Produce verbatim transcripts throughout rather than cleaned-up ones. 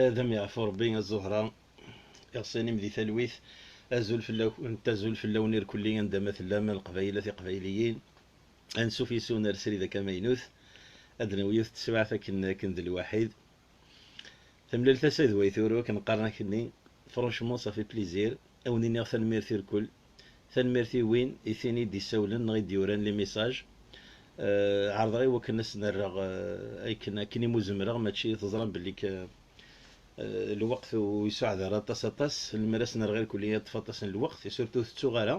Ad am yeɛfu Rebbi a Zuhra, iɣsan-im di talwit. Azul fell-awent, azul fell-awen irkelli anda ma tellam, a Leqbayel, a Tiqbayliyin. Ansuf yes-wen ar srid akka amaynut. Ad d-nawi yiwet n teswiɛt akken, akken d lwaḥid. Tamlalt-a s ad way turu, akken qqaren akkenni. Franchement, ça fait plaisir. Ad wen-iniɣ tanemmirt irkel. Tanemmirt i win, i tin i d-issawlen neɣ i d-yuran les messages. Euh, ɛerḍeɣ i wakken ad sen-rreɣ, euh, akken, akken imu zemreɣ, mačči teẓram belli k-, euh, lweqt ur yesɛuɛed ara aṭas, aṭas. Lemmer ad sen-rreɣ irkelli, yeṭṭef aṭas n lweqt, et surtout tettuɣ ara.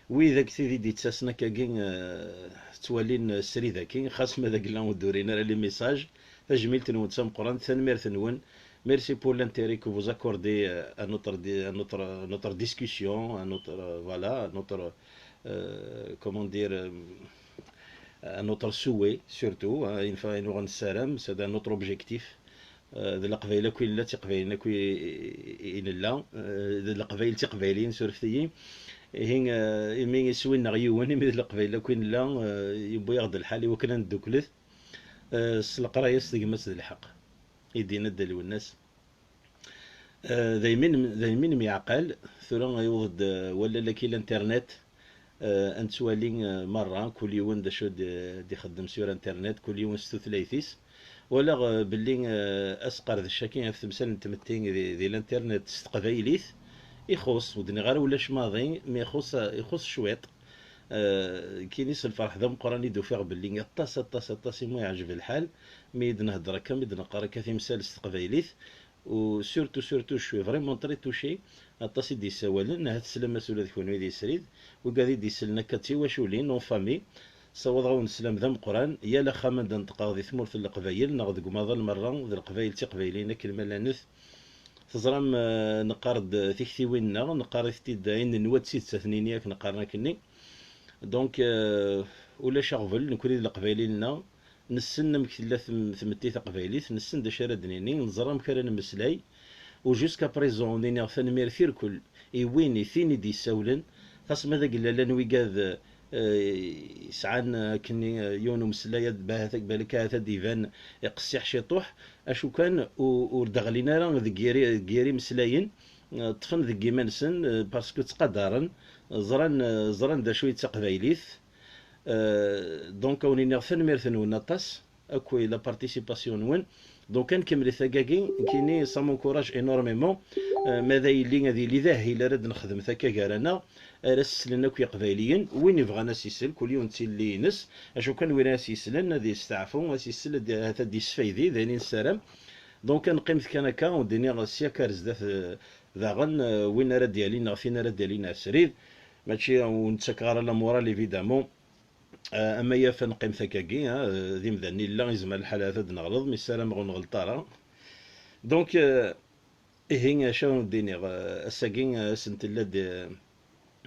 Wid akked tid i d-yettasen akkagi, euh, ttwalin srid-agi, xas ma d agla ur d-urin ara les messages. Tajmilt-nwen d tameqqrant, tanemmirt-nwen. Merci pour l'intérêt que vous accordez, euh, à notre di-, à notre, notre discussion, à notre, euh, voilà, à notre, euh, comment dire, euh, à notre souhait, surtout, hein, ayen, ayen uɣen nessaram, c'est notre objectif. Euh, d Leqbayel akk i nella, d Tiqbayliyin akk i, i, i nella, euh, d Leqbayel d Tiqbayliyin, surfet-iyi. Ihi, euh, imi iswi-nneɣ yiwen, imi d Leqbayel akk i nella, euh, yewwi-aɣ-d lḥal i wakken ad nedduklet, euh, s leqraya, s tegmat d lḥeqq. I d-yenna Dda Lwennas. Eh, daymi, daymi nemyeɛqal, tura yewweḍ-d, eh, wallal-agi, l'internet, eh, ad nettwali, eh, merra, kul yiwen d acu d-, d-ixeddem sur internet, kul yiwen s tutlayt-is. Walaɣ, eh, belli, eh, asqerdec-agi ɣef temsal n tmetti di, di l'internet s teqbaylit, ixuṣ, ur d-nniɣ ara ulac maḍi, mi ixuṣ, ixuṣ cwiṭ. Eh, kini s lferḥ d ameqqran i d-ufiɣ belli aṭas, aṭas, aṭas i mu iɛǧeb lḥal, mi i d-nhedder akka, mi d-neqqar akka timsal s teqbaylit, u surtout, surtout, je suis vraiment très touché. Aṭas i d-yessawalen, ahat teslam-as ula d kunwi di srid, wigad i d-yesslen akka d tiwaculin, en famille. Ssawaḍeɣ-awen sslam d ameqqran, yal axxam anda neṭqeɣ di tmurt n Leqbayel neɣ deg umaḍal merra d Leqbayel d Tiqbayliyin akken ma llant. Teẓram, eh, neqqar-d tiktiwin-nneɣ, neqqar-it-id ayen nenwa d tidet ad t-nini akken qqaren akkenni. Donc, euh, ulac aɣbel, nekkni d Leqbayel i nella, nessen amek tella tem-, tmetti taqbaylit, nessen d acu ara d-nini, neẓra amek ara nemmeslay. U jusqu'à présent, ur niniɣ tanemmirt i rkel, i win, i tin i d-yessawlen, xas ma d agellal n wigad, euh, yesɛan, euh, akkenni, euh, yiwen umeslay, ad, bahat, balak ahat ad d-iban iqessiḥ ciṭuḥ, acu kan, u-, ur d-ɣlin ara deg yiri, deg yiri imeslayen, euh, ṭṭfen deg iman-nsen, euh, parce que ttqadaren, ẓran, euh, ẓran d acu i d taqbaylit. Euh, donc, ad wen-iniɣ tanemmirt-nwen aṭas, akk i la participation-nwen. Donc, ad nkemmlet agagi, nekkini, ça m'encourage énormément. Euh, ma d yili, ad yili d ahil ara d-nexdem akka gar-aneɣ, ara s-slen akk Yeqbayliyen. Win ibɣan ad s-isel, kul yiwen d tilelli-ines. Acu kan, win ara s-yeslen, ad yesteɛfu, ad s-isel, ad, ad d-yesfaydi, d ayen i nessaram. Donc, ad neqqimet kan akka, ur d-iniɣ sya akka ar zdat, euh, daɣen, euh, win ara d-yalin neɣ tin ara d-yalin ar srid. Mačči ur nettakeɣ ara la morale, évidemment. Ah, ama yaf ad neqqim takkagi, ah, d imdanen i nella, yezmer lḥal ahat ad d-neɣleḍ, mi ssarameɣ ur nɣelleḍ ara. Donc, euh, ihi, acu ara d-iniɣ, euh, ass-agi, euh, asentel ad,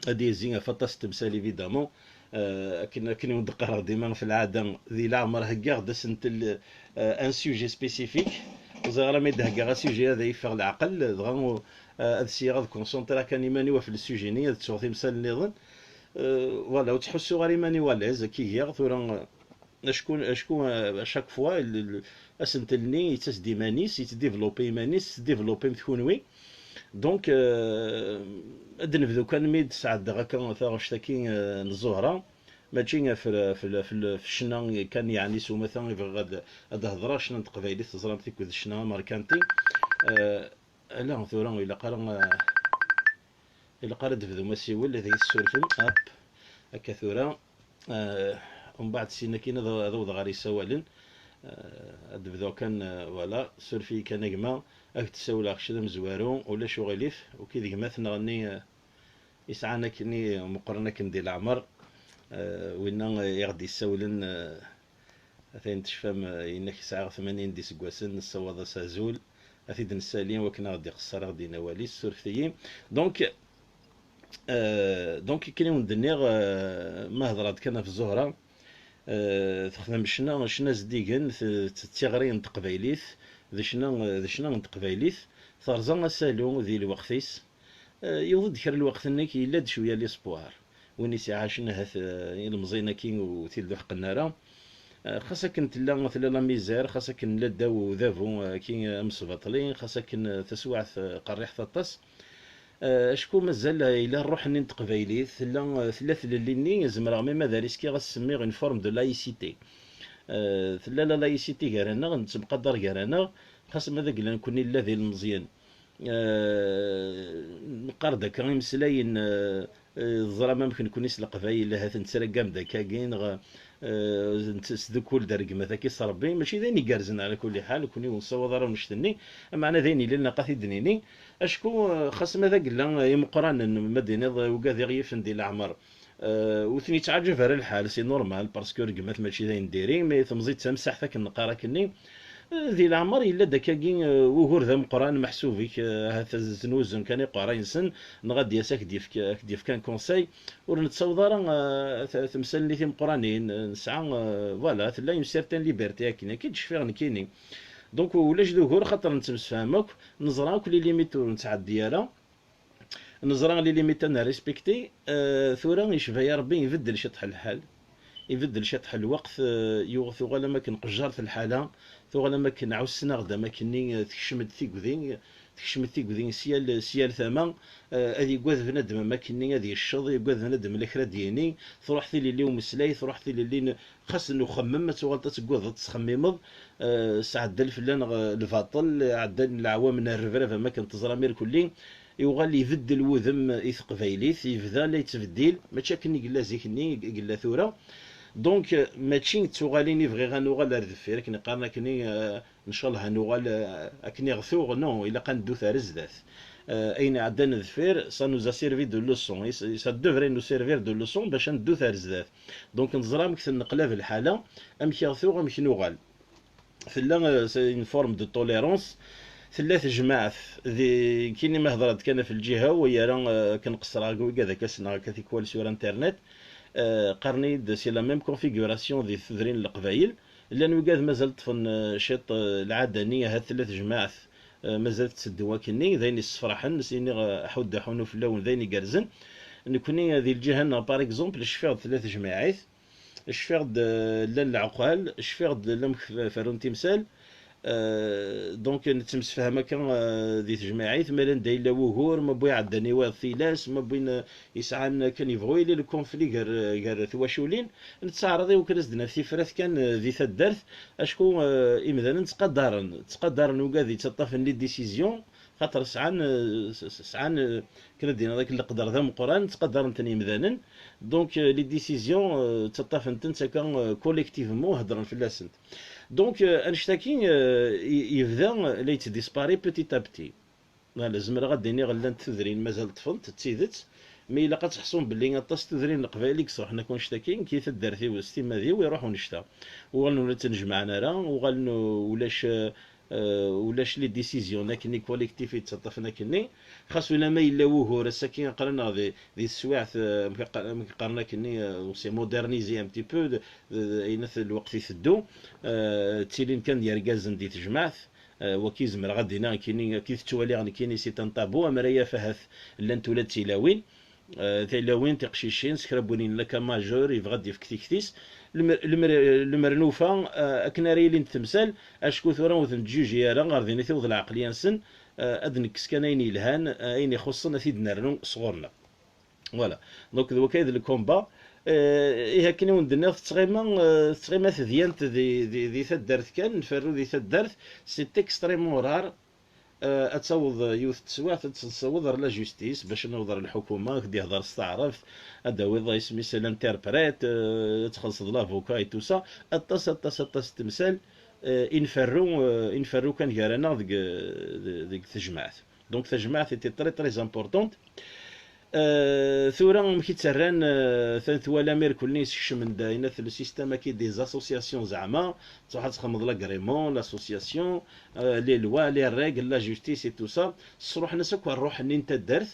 ad d-yezzi ɣef aṭas n temsal, évidemment. Euh, akken, akken i wen-d-qqareɣ dima ɣef lɛada, di leɛmer heggaɣ-d asentel, euh, un sujet spécifique. Ur ẓriɣ ara ma i d-heggaɣ asujet ad yeffeɣ leɛqel, dɣa, euh, ad syiɣ ad concentriɣ kan iman-iw ɣef le sujet-nni, ad ttuɣ timsal nniḍen. Euh, voilà, ur ttḥussuɣ ara iman-iw à l'aise, akka i giɣ tura, euh, acku, acku, euh, à chaque fois, le, le, asentel-nni yettas-d iman-is, yettdéveloppé iman-is, tettdéveloppémt kunwi. Donc, euh, ad d-nebdu kan mi d-sɛeddaɣ akka taɣect-agi, euh, n Zuhra. Mačči ɣef, ɣef, ɣef, ɣef ccna kan, yeɛni s umata i bɣiɣ ad, ad d-hedreɣ, ccna n teqbaylit, teẓram tikkelt d ccna amerkanti. Euh, ala, tura ilaq ara, euh, Ilaq ara d-tebdum asiwel, ad iyi-tessurfem. Hop, akka tura. Eh, umbeɛd syin akkin ad, ad awḍeɣ ɣer yisawalen. Eh, ad d-bduɣ kan, eh, voilà, suref-iyi kan a gma, ad k-d-ssawleɣ kečč d amezwaru, ulac uɣilif, uki d gma-tneɣ-nni, eh, yesɛan akkenni, meqqren akken di leɛmer. Eh, winna, eh, i ɣ-d-yessawlen, eh, Atan tecfam, eh, yenna-k sɛiɣ tmanyin d iseggasen, nessawaḍ-as azul. ad t-id-nessali wakken ad ɣ-d-iqeṣṣer, ad ɣ-d-yini awal-is, surfet-iyi. Donc, euh, donc akken i wen-d-nniɣ, euh, ma hedreɣ-d kan ɣef Zuhra, euh, texdem ccna, ccna zeddigen, t-, t-, d tiɣri n teqbaylit, d ccna, d ccna n teqbaylit, terẓa asalu di lweqt-is. Euh, yewweḍ-d kra lweqt-nni, yella-d cwiya l'espoir. Win i s-iɛacen ahat, euh, ilemẓiyen-agi ur t-id-ḥeqqen ara. Euh, xas akken tella, tella la misère, xas akken nella ddaw udabu, euh, agi, euh, amesbaṭli, xas akken, euh, taswiɛt, euh, qerriḥet aṭas. Euh, acku mazal, euh, yella ṛṛuḥ-nni n teqbaylit, tella, euh, tella tlelli-nni, zemreɣ même ad ariskiɣ ad s-semmiɣ une forme de laïcité. Euh, tella la laïcité gar-aneɣ, nettemqadar gar-aneɣ, xas ma d agla nekkni nella d ilmeẓyen. Eh, neqqar-d akka imeslayen, eh, eh, teẓram amek nekkni s Leqbayel, ahat nettraggam-d akkagi, neɣ, eh, nett-, nesdukkul-d rregmat-agi s Rebbi, mačči d ayen igerrzen ɛla kulli ḥal, nekkni ur nessawaḍ ara annect-nni, meɛna d ayen yellan ilaq ad t-id-nini, acku, eh, xas ma d agella imeqqranen, ma d-tiniḍ, eh, ugad i ɣ-yifen di leɛmer, eh, ur ten-yettɛaǧab ara lḥal, c'est normal, parce que rregmat mačči d ayen n diri, mais temẓi d tamsaḥt akken neqqar akkenni, eh, di leɛmer yella-d akkagi, eh, ugur d ameqqran, meḥsub-ik, eh, ahat zznuzun kan iqerray-nsen, neɣ ad d-yas ad k-d-yefk, ad k-d-yefk un conseil, ur nettaweḍ ara, eh, t-, temsal-nni timeqqranin, eh, nesɛa, eh, voilà, tella une certaine liberté akken, akka i d-cfiɣ nekkini. Donc ulac d ugur, xaṭer nettemsefham akk, neẓra akk les limites ur nettɛeddi ara. Neẓra les limites ad nrespekti, eh, tura icba-ya Rebbi ibeddel ciṭṭaḥ lḥal, ibeddel ciṭṭaḥ lweqt, eh, yuɣ-, tuɣal am akken qejjert lḥala, tuɣal am akken ɛussen-aɣ-d am akkenni, eh, tekcem-d tigdi, tekcem-d tigdi si yal, si yal tama, eh, ad yegad bnadem am akkenni ad yecceḍ, yegad bnadem la kra d-yini, truḥ tilelli umeslay, truḥ tilelli n, xas n uxemmem ad tuɣaleḍ ad teggadeḍ ad tettxemmimeḍ, eh, sɛeddan fell-aneɣ, eh, lbaṭel, ɛeddan leɛwam n rrebrab am akken teẓram irkelli, yuɣal ibeddel wudem i teqbaylit, yebda la yettbeddil, mačči akken i yella zik-nni, i yella tura. Donc, eh, mačči d tuɣalin i bɣiɣ ad nuɣal ar deffir, akken qqaren akkenni, eh, ncallah ad nuɣal, eh, akken i ɣ-tuɣ, non, ilaq ad neddut ar zdat. Eh, ayen iɛeddan deffir, ça nous a servi de leçon, et ça, ça devrait nous servir de leçon bac ad neddut ar zdat. Donc, neẓra amek tenneqlab lḥala, amek i ɣ-tuɣ, amek nuɣal. Tella, euh, c'est une forme de tolérance. Tella tejmaɛt di, kini ma hedreɣ-d kan ɣef lǧiha-w, yerra, euh, akken qeṣṣreɣ wigad akka ssneɣ akka tikwal sur internet, euh, qqaren-iyi-d c'est la même configuration di tudrin n Leqbayel. Llan wigad mazal ṭṭfen, euh, ciṭ, euh, lɛada-nni, ahat tella tejmaɛt, euh, mazal tetteddu akkenni, d ayen yessefraḥen, s iniɣ, euh, aḥuddu aḥunu fell-awen, d ayen igerrzen. Nekkni, euh, di lǧiha-nneɣ, par exemple, cfiɣ-d tella tejmaɛit, cfiɣ-d, eh, llan leɛqal, cfiɣ-d llan amek f-, ferrun timsal. Eh, donc, nettemsefham akka, eh, di tejmaɛit, ma llan da yella wugur, ma wwi ɛeddan i wayeḍ tilas, ma wwin, eh, yesɛan akken yebɣu yili le conflit gar, gar twaculin, nettaɛraḍ i wakken ad s-d-naf tifrat kan, eh, di taddart, acku, eh, imdanen ttqadaren, ttqadaren ugad yettaṭṭafen les décisions, xaṭer sɛan, eh, s-, s-, sɛan, eh, akken ad d-iniḍ akken leqder d ameqqran, ttqadaren-ten yimdanen. Donc, euh, les décisions, euh, ttaṭṭafen-tent akka, euh, collectivement, heddren fell-asent. Donc, euh, annect-agi, euh, i-, yebda la yettdispari petit à petit. Voilà, zemreɣ ad d-iniɣ llant tudrin mazal ṭṭfent, d tidet, mi ilaq ad teḥṣum belli aṭas tudrin n Leqbayel i yesruḥen akk annect-agi, nekk i taddart-iw s timmad-iw iruḥ unect-a. Uɣalen ur ttnejmaɛen ara, uɣalen u-, ulac, euh, euh, ulac les décisions akkenni collectif i yettaṭṭafen akkenni. Xas ulamma yella wugur, ass-agi aql-aneɣ di, di teswiɛt, euh, amek qa-, amek qqaren akkenni, euh, c'est modernisé un petit peu, d, d, d, ayen at lweqt iteddu, euh, ttilin kan d yergazen di tejmaɛt, euh, waki zemreɣ ad d-iniɣ nekkini, waki tettwaliɣ nekkini c'est un tabou, ammer ad yaf ahat llant ula d tilawin. Eh, tilawin, tiqcicin, s kra n win yella kan majeur, yebɣa ad d-yefk tikti-s. Lemmer, lemmer, lemmer nufa, eh, akken ara ilint temsal, acku tura ur tent-ǧǧuǧi ara, ɣer din i tiweḍ lɛeqliya-nsen, eh, ad nekkes kan ayen yelhan, eh, ayen ixuṣṣen ad t-id-nernu sɣur-neɣ. Voilà. Donc, d wakay d le combat. Eh, ihi akken i wen-d-nniɣ, tettɣima, eh, tettɣima tedyant di, di, di taddart kan, nferru di taddart, c'est extrêmement rare. Eh, ad taweḍ yiwet n teswiɛt, ad tessaweḍ ɣer la justice, bac ad naweḍ ɣer lḥukuma, ad k-d-ihder s taɛrabt, ad d-tawiḍ isem-is l'interprète, eh, ad txellṣeḍ l'avocat et tout ça. Aṭas, aṭas, aṭas n temsal, eh, i nferru, eh, i nferru kan gar-aneɣ deg, deg, deg tejmaɛt. Donc, tajmaɛt était très, très importante. Euh, tura amek i tt-rran, euh, atan twalam irkelli yeskecmen-d, euh, inat le système-agi des associations, zeɛma tṛuḥ ad txedmeḍ l'agrément, l'association, euh, les lois, les règles, la justice et tout ça, sṛuḥen-as akk ṛṛuḥ-nni n taddart.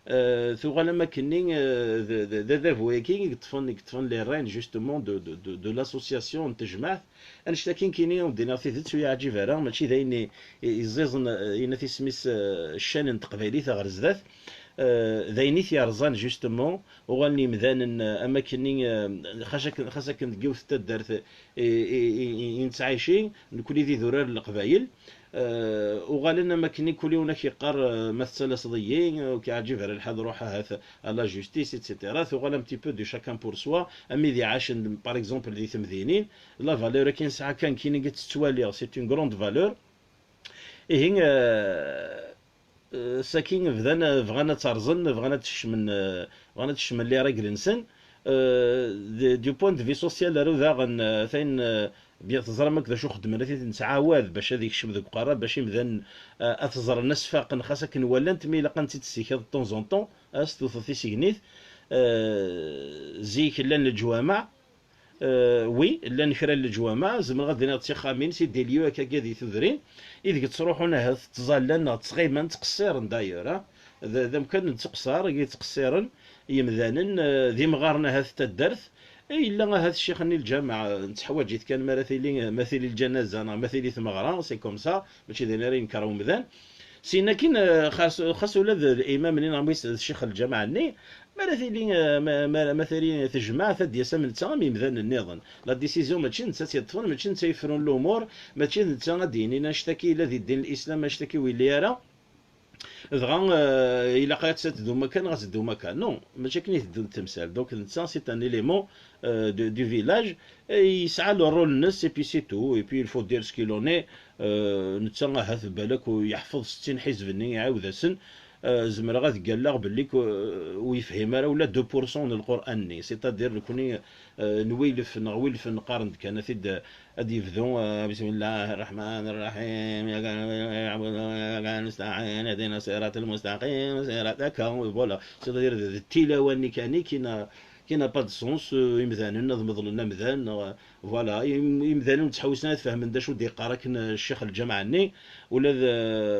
Euh, tuɣal am akkenni, euh, d, d, d adabu-agi i yeṭṭfen, i yeṭṭfen les rênes justement de, de, de, de l'association n tejmaɛt. Annect-agi nekkini ur d-iniɣ tidet, ur yi-yeɛǧib ara, mačči d ayen i, i, iẓiẓen, eh, inat isem-is, eh, ccan n teqbaylit ɣer zdat. Eh, d ayen i t-yerẓan justement, uɣalen yimdanen, eh, am akkenni, eh, xas akken, xas akken deg yiwet n taddart i, i, i, i, i nettɛici, nekkni d idurar n leqbayel. Eh, uɣalen am akkenni kul yiwen ak-yeqqar, eh, ma tettalaseḍ-iyi, eh, ur k-yeɛǧib ara lḥal, ruḥ ahat à la justice, et cetera. Tuɣal un petit peu de chacun pour soi, am wid iɛacen, par exemple, di temdinin. La valeur akken nesɛa kan kini i tt-ttwaliɣ, c'est une grande valeur. Ihi, euh, euh, sakin bdan, euh, bɣan ad tt-rẓen, bɣan ad tt-kecmen, euh, bɣan ad kecmen les règles-nsen. Euh, de, du point de vue social, aru daɣen, euh, tayen, euh, bien teẓram akk d acu xeddmen, ad t-nettɛawad bac ad yekcem deg uqerra, bac imdanen, euh, ad t-ẓren, ad s-faqen, xas akken walan-t, mi ilaq ad tt-id-tessikiḍ de temps en temps, ad s-tewteḍ tisegnit. Euh, zik llan leǧwameɛ, Euh, oui, llan kra n leǧwameɛ, zemreɣ ad d-iniɣ d tixxamin, c'est des lieux akkagi di tudrin, ideg ttruḥun ahat ttẓallan neɣ ttɣiman, ttqeṣṣiren d'ailleurs, ah. D, d amkan n tteqṣar, i ttqeṣṣiren yemdanen, euh, d imɣaren ahat n taddart, eh, yella ahat ccix-nni n lǧameɛ, eh, netteḥwaǧ-it kan ma ara tili, ma tili lǧanaza neɣ ma tili tmeɣra, c'est comme ça, mačči d ayen ara yenker umdan. Sin akin, eh, xas, xas ula d, d imam-nni neɣ d ccix n lǧameɛ-nni, ma ara tili, eh, ma, ma, ma tili tejmaɛt ad d-yas am netta am yimdanen nniḍen. La décision mačči d netta ad tt-yeṭṭfen, mačči d netta yefrun lumuṛ, mačči d netta ad d-yinin annect-agi yella di ddin n Lislam, annect-agi ur yelli ara. Dɣa, eh, ilaq ad teddum akka neɣ ad teddum akka. Non, mačči akken i teddunt temsal. Donc netta c'est un élément, euh, de, du village, et yesɛa le rôle-nnes, et puis c'est tout. Et puis il faut dire ce qu'il en est. Euh, netta ahat balak yeḥfeḍ settin ḥizb-nni, iɛawed-asen. Euh, zemreɣ ad ggalleɣ belli k-, ur yefhim ara ula deux pour cent n Lqur'an-nni. C'est-à-dire nekkni, euh, nwilef neɣ wilfen qqaren-d kan ad t-id ad yebdu, euh, بسم الله الرحمن الرحيم, إياك نعبد وإياك نستعين, اهدنا الصراط المستقيم, صراط, akka, voilà. C'est-à-dire d, d tilawa-nni kan i qui n'a, qui n'a pas de sens, euh, imdanen ad meḍlen amdan, neɣ, voilà, im-, imdanen ur ttḥewwisen ad fehmen d acu d-yeqqar akken, euh, ccix n lǧameɛ-nni, ula d,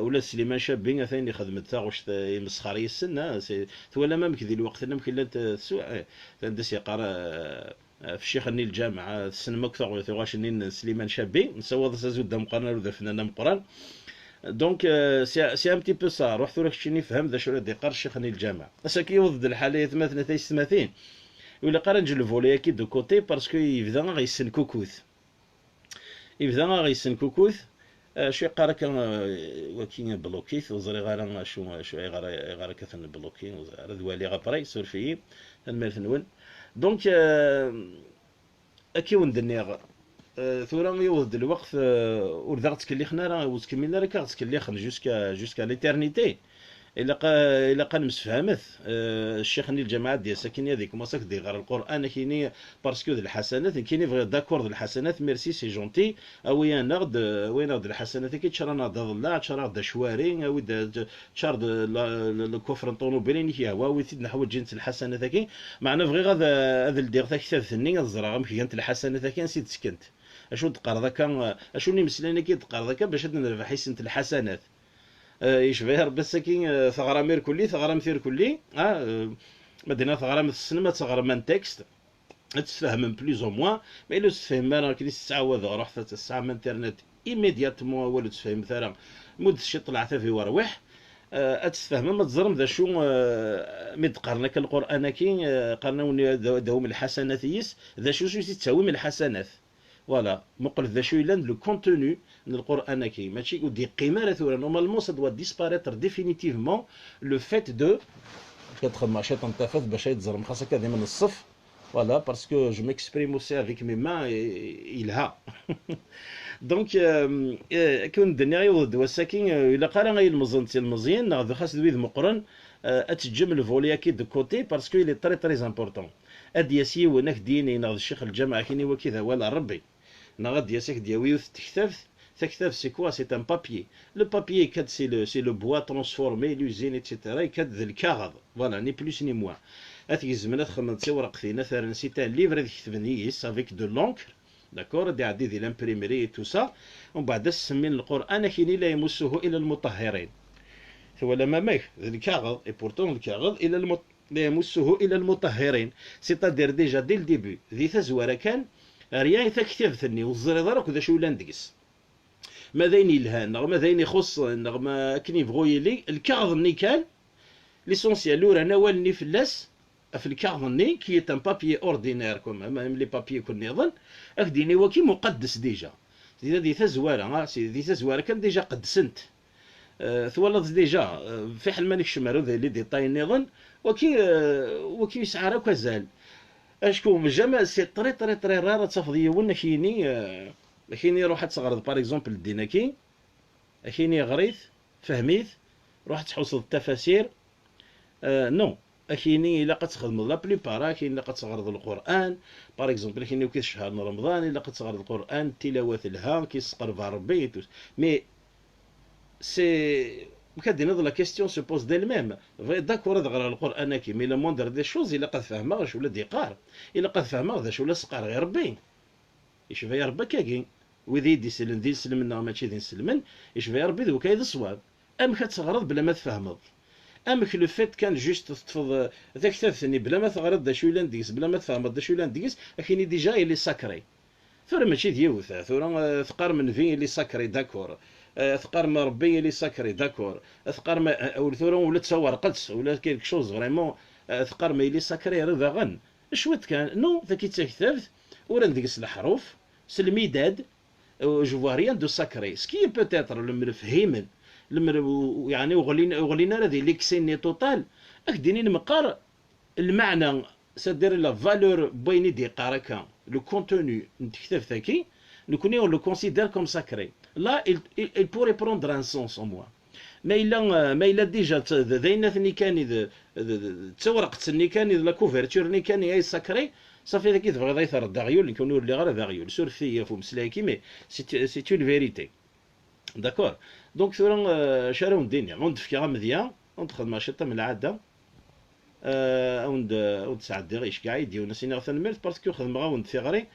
ula d Sliman Cabbi atan ixdem-d taɣect, euh, imesxer yes-sen, ah, c'est, twalam amek di lweqt-nni amek llant, euh, tsu-, eh, anda s-yeqqar, euh, ɣef ccix-nni n lǧameɛ, tessnem akk taɣ-, tuɣac-nni n Sliman Cabbi, nessawaḍ-as azul d ameqqran, aru d afnan ameqqran. Donc, euh, c'est, c'est un petit peu ça. Ruḥ tura keččini fhem d acu ara d-iqqar ccix-nni n lǧameɛ. Ass-agi yewweḍ-d lḥal ay atmaten, a taysetmatin. Ur ilaq ara neǧǧ le volet-agi de côté parce que yebda aɣ-yessenkukut. Yebda aɣ-yessenkukut. Acu yeqqar akka, euh, waki bloqué-t, ur ẓriɣ ara acu, acu, ayɣer, ayɣer akka ten-bloqué, ur ẓriɣ ara, ad waliɣ après, suref-iyi, tanemmirt-nwen. Donc, euh, akka i wen-d-nniɣ, euh, tura yewweḍ-d lweqt, euh, ur d aɣ-ttkellixen ara, ur ttkemmilen ara akka aɣ-ttkellixen jusqu'à, jusqu'à l'éternité. Ilaq, ilaq ad nemsefhamet. Euh, ccix-nni lǧameɛ ad d-yas akini ad ikmuṣ ak-d-iɣer Lqur'an akini parce que d lḥasanat, nekkini bɣiɣ d'accord d lḥasanat, merci, c'est gentil, awi-aneɣ-d, awi-aneɣ-d lḥasanat-agi, ččar-aneɣ-d aḍellaɛ, ččar-aɣ-d acwari, awi-d, ččar-d la, la, lkufr n ṭunubil, ayen i k-yehwa, awi-t-id, neḥwaǧ-it lḥasanat-agi. Meɛna bɣiɣ ad, ad ldiɣ taktabt-nni, ad ẓreɣ amek gant lḥasanat-agi, ansi d-ttekent. Acu d-teqqareḍ akka, acu n imeslayen-agi d-teqqareḍ akka bac ad nerbeḥ isent lḥasanat? Eh, yecba Rebbi ass-agi, eh, teɣram irkelli, teɣramt irkelli, ah, eh, ma d-iniɣ teɣram, tessnem ad teɣrem un texte, ad tfehmem plus ou moins, ma yella ur tfehmem ara akken i s-ttɛawadeɣ, ruḥet ad tesɛam internet immédiatement, awal ur tfehmemt ara, muddet ciṭ leɛtab-iw rwiḥ, eh, ad tfehmem, ad teẓrem d acu, eh, mi d-qqaren akka Lqur'an-agi, eh, qqaren-awen ad, ad tawim lḥasanat yis, d acu s i ttawim lḥasanat. Voilà, muqlet d acu yellan le contenu n Lqur'an-agi. Mačči ur d-yeqqim ara tura. Normalement, ça doit disparaître définitivement le fait de, ad xedmeɣ ciṭ n tafat bac ad teẓrem xas akka d imen n ṣṣef. Voilà, parce que je m'exprime aussi avec mes mains et, et yelha. Donc, euh, euh, akken d-nniɣ, yewweḍ-d wass-agi, euh, ilaq ara ay ilmeẓyen d tilmeẓyin, neɣ d xas d wid meqqren, euh, ad teǧǧem le volet-agi de côté, parce que il est très, très important. Ad d-yas yiwen, ad k-d-yini, neɣ d ccix lǧameɛ, ad k-yini waki d awal n Rebbi. Neɣ ad d-yas ad k-d-yawi yiwet n tektabt, Taktabt, c'est quoi? C'est un papier. Le papier, c'est le, c'est le bois transformé, l'usine, et cetera. Ikad d lkaɣeḍ. Voilà, ni plus ni moins. Ad t-gezmen, ad xedmen d tiwerqtin, ad t-rren, c'est un livre, ad ketben yis avec de l'encre. D'accord? Ad iɛeddi di l'imprimerie et tout ça. Umbeɛd ad s-semmin Lqur'an, ad k-yini لا يمسه إلا المطهرين. Twalam amek? D lkaɣeḍ, et pourtant lkaɣeḍ, إلا المط-, لا يمسه إلا المطهرين. C'est-à-dire déjà dès le début, di tazwara kan, rien i taktabt-nni, ur teẓriḍ ara akk d acu yellan deg-s. Ma d ayen yelhan, neɣ ma d ayen ixuṣṣen, neɣ ma akken yebɣu yili, lkaɣeḍ-nni kan, l'essentiel, uran awal-nni fell-as, ɣef lkaɣeḍ-nni, qui est un papier ordinaire, comme même les papiers akk nniḍen, ad k-d-yini waki muqaddes déjà. Di, di tazwara, ah, si, di tazwara kan déjà qeddsen-t. Euh, twalaḍ déjà, euh, fiḥel ma nekcem ar les détails nniḍen, waki, euh, waki yesɛa ara akk azal. Acku jamais, c'est très, très, très rare ad tafeḍ yiwen ad k-yini, euh, ad k-yini ruḥ ad teɣreḍ, par exemple, ddin-agi, ad k-yini ɣer-it, fhem-it, ruḥ ad tḥusseḍ tafasir. Euh, non, ad k-yini ilaq ad txedmeḍ la plupart, ad k-yini ilaq ad teɣreḍ Lqur'an, par exemple, ad k-yini akk ccher n Remḍan, ilaq ad teɣreḍ Lqur'an, tilawa telha, ad k-yesseqreb ɣer Rebbi, et tout. Mais c'est, ma ad d-tiniḍ, la question se pose d'elle-même. Bɣiɣ d'accord ad ɣreɣ Lqur'an-agi, mais la moindre des choses, ilaq ad fehmeɣ acu la d-yeqqar. Ilaq ad fehmeɣ d acu la s-qqareɣ i Rebbi. Yecba-yi Rebbi akkagi. Wid i yi-d-isellen d inselmen neɣ mačči d inselmen, yecba-yi Rebbi d wakka i d ṣṣwab. Amek ad teɣreḍ bla ma tfehmeḍ? Amek le fait kan juste teṭṭfeḍ, eh, taktabt-nni bla ma teɣriḍ d acu yellan deg-s, bla ma tfehmeḍ d acu yellan deg-s, ad k-yini déjà il est sacré. Tura mačči d yiwet, eh, tura, eh, teqqarem Nnbi il est sacré, d'accord. Eh, teqqarem Rebbi il est sacré, d'accord. Eh, teqqarem, eh, ur tura ula d tawerqet, ula d quelque chose vraiment, eh, teqqarem il est sacré, rriɣ daɣen. Cwiṭ kan, non, tagi d taktabt, uran deg-s leḥruf, s lmidad, euh, je vois rien de sacré. Ce qui est peut-être lemmer fhimen, lemmer, yeɛni, ur ɣlin, ur ɣlin ara di l'excès-nni total, ad k-d-inin meqqar lmeɛna, c'est-à-dire la valeur n wayen i d-yeqqar akka, le contenu n tektabt-agi, nekkni on le considère comme sacré. Là, il, il, il pourrait prendre un sens en moi. Ma yella, ma yella déjà d, d, d ayennat-nni kan i d, d, d, d tawreqt-nni kan i d la couverture-nni kan i ay sacré, safi dagi tebɣiḍ ay terreḍ d aɣyul, nekk ur lliɣ ara d aɣyul. Surfet-iyi ɣef umeslay-agi, mais c'est, c'est une vérité. D'accord? Donc tura, euh, acu ara wen-d-iniɣ? Ad wen-d-fkeɣ amedya, ad wen-d-xedmeɣ ciṭṭa am lɛada. Euh, ad wen-d, ad wen-d-sɛeddiɣ, iceggeɛ-iyi-d yiwen, ad s-iniɣ tanemmirt, parce que xedmeɣ-awen-d tiɣri,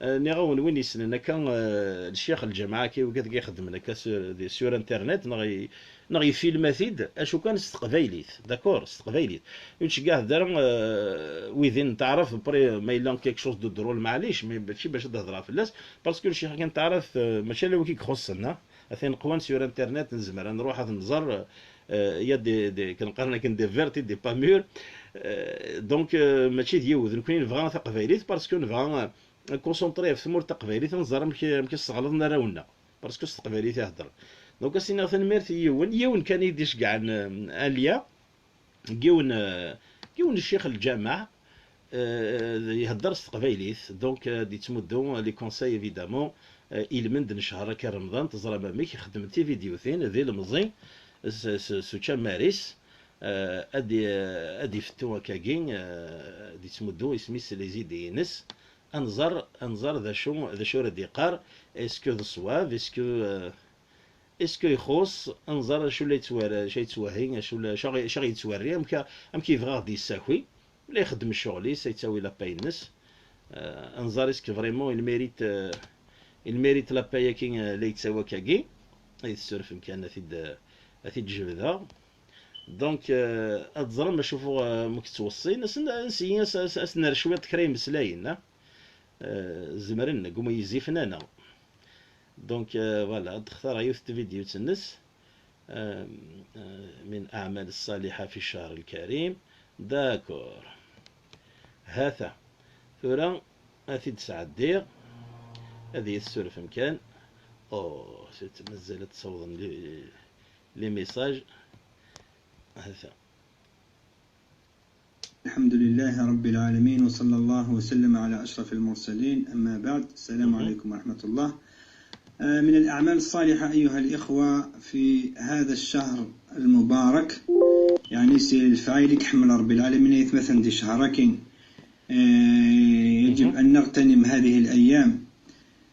euh, nniɣ-awen win yessnen akka, euh, ccix n lǧameɛ-agi, wigad i ixeddmen akka sur, di, sur internet, neɣ i, neɣ yefilma-t-id, acu kan s teqbaylit, d'accord, s teqbaylit. Ur ttceggiɛet ara, euh, wid-in n taɛrabt, après, ma yella quelque chose de drôle, maɛlic, mais mačči bac ad hedreɣ fell-as, parce que ccix-agi n taɛrabt, euh, mačči ala wigi i ixuṣṣen, ha? Atan qwan sur internet, nezmer ad nruḥ ad nẓer, euh, il y a des, des, kan qqaren akken des verts et des pas mûrs. Euh, donc, euh, mačči d yiwet. Nekkni nebɣa taqbaylit parce que nebɣa, euh, ad nkunsentri ɣef tmurt taqbaylit, ad nẓer amek, amek i sseɣlaḍen arraw-nneɣ. Parce que s teqbaylit i heddren. Donc, ad s-iniɣ tanemmirt i yiwen, yiwen kan i yi-d-iceggɛen, euh, un lien, n yiwen, euh, n yiwen ccix n lǧameɛ, euh, ihedder s teqbaylit, donc, euh, ad d-yettmuddu les conseils, évidemment, euh, ilmend n ccher akka n Remḍan, teẓram amek, ixeddem tividyutin d ilemẓi s, s, s učamar-is, euh, ad d-, ad d-ifettu akkagi, euh, ad d-yettmuddu isem-is, les idées-ines, ad nẓer, ad nẓer d acu, d acu ara d-yeqqar, est-ce que d ṣṣwab, est-ce que, euh, est-ce que ixuṣṣ, ad nẓer acu la yettwara, acu yettwahi, acu la, acu aɣ-, acu aɣ-yettwerri, amek, amek yebɣa ad ɣ-d-yessaki, la ixeddem ccɣel-is, ad yettawi la paye-ines. Euh, ad nẓer est-ce que vraiment il mérite, euh, il mérite la paye-agi, euh, la yettawi akkagi, ad yi-tessurfem kan ad t-id, ad t-id-jebdeɣ. Donc, euh, ad teẓrem acu fu, euh, amek ttweṣṣin, ad sen-, ad nsi-, ad s-, ad s-, ad s-nerr cwiṭ kra imeslayen, ah. Euh, zemren, deg umeyyez ifnan-a. Donc, euh, voilà, ad d-xtareɣ yiwet n tvidyut-nnes, euh, euh, من الأعمال الصالحة في الشهر الكريم. D'accord. Ha-t-a. Tura, ad t-id-sɛeddiɣ. Ad iyi-tessurfem kan. Oh, c'est, mazal ad d-ssawḍen les, les messages. Ha-t-a. الحمد لله رب العالمين، وصلى الله وسلم على أشرف المرسلين. أما بعد، السلام عليكم ورحمة الله. آه، من الأعمال الصالحة أيها الإخوة في هذا الشهر المبارك، يعني سي الفعايل يحمل ربي العالمين يتمثل دي شهر كين. آه، يجب أن نغتنم هذه الأيام.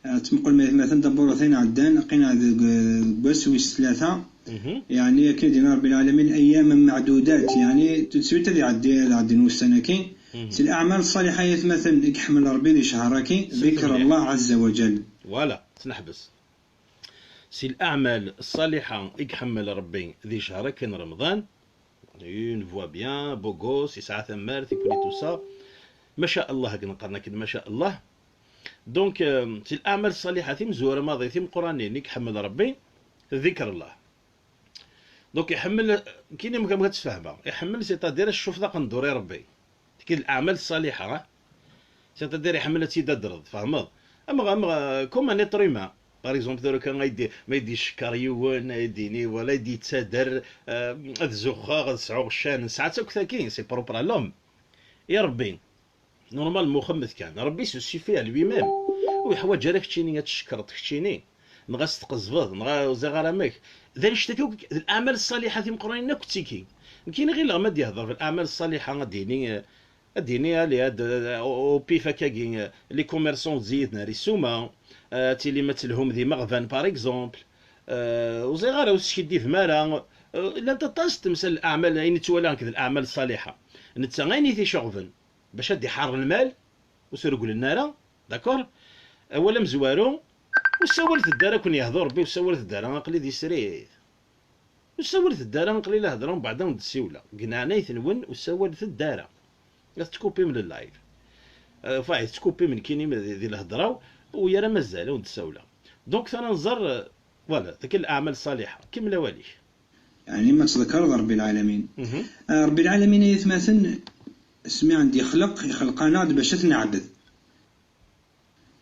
Ad tmuqel ma yetmaten taburatin ɛeddan, qqin deg, deg wass wis tlata. Mhm. Yeɛni akken i d-yenna Rebbi lɛalamin, ayyaman meɛdudat, yeɛni tout de suite ad iɛeddi, ad ɛeddin wussan-agi. Mhm. Si leɛmal ṣṣaliḥa yetmaten i iḥemmel Rebbi di ccher-agi, ذكر الله عز وجل. Voilà, ad neḥbes. Si leɛmal ṣṣaliḥa i iḥemmel Rebbi di ccher-agi n Remḍan, une voix bien, beau gosse, yesɛa tamart, et puis tout ça. Maca Allah, akken qqaren akken, maca Allah. Donc, euh, si leɛmal ṣṣaliḥa timezwura maḍi timeqqranin i iḥemmel Rebbi, ذكر الله. Donc, iḥemmel, kini mkam ad tfehmeḍ. Iḥemmel, c'est-à-dire, ccuf d aqendur i Rebbi. Tiki d leɛmal ṣṣaliḥa, c'est-à-dire, iḥemmel ad tt-id-adreḍ, tfehmeḍ? Am, am, euh, comme un être humain. Par exemple, tura kan ay d-, ma ay d-icekkeṛ yiwen, ay d-yini, wala ay d-yettader, euh, ad zuxxeɣ, ad sɛuɣ ccan, nesɛa-tt akk tagi, c'est propre à l'homme. I Rebbi, normalement, xemmet kan. Rebbi se suffit à lui-même. Ur yeḥwaǧ ara keččini ad tcekkreḍ keččini, neɣ ad s-tqezbeḍ, neɣ ur ẓriɣ ara amek. D annect-agi akk, d leɛmal ṣṣaliḥa timeqqranin akk d tigi. Nekkini ɣileɣ ma d-yehder ɣef leɛmal ṣṣaliḥa, ad d-yini, eh, ad d-yini, allez, ad, eh, au, au pif akkagi, eh, les commerçants ur tzeyyiden ara i ssuma, eh, ad tilim ad telhum d imeɣban, par exemple. Eh, ur ẓriɣ ara, ur teskiddibem ara. Eh, llant aṭas n temsal, leɛmal, ayen i ttwaliɣ nekk d leɛmal ṣṣaliḥa. Netta ayen i t-iceɣben, bac ad d-iḥeṛṛ lmal, ur t-regglen ara, d'accord? Awal amezwaru, ur ssawlet-d ara, ken-yehdu Rebbi, ur ssawlet-d ara, aql-i di srid. Ur ssawlet-d ara, aql-i la heddreɣ, mbeɛd ad wen-d-ssiwleɣ. Deg leɛnayt-nwen, ur ssawlet-d ara. La tettkuppim le live. Euh, enfin, tettkuppim nekkini di, di lhedra-w, ur ara mazal ad wen-d-ssawleɣ. Donc, tura nẓer, euh, voilà, tagi leɛmal ṣṣaliḥa. Kemmel awal-ik. Yeɛni ma tḍekkreḍ Rebbi lɛalamin. Mhm. Ah, Rebbi lɛalamin ay atmaten, asmi i d-yexleq, ixleq-aneɣ-d bac ad t-neɛbed.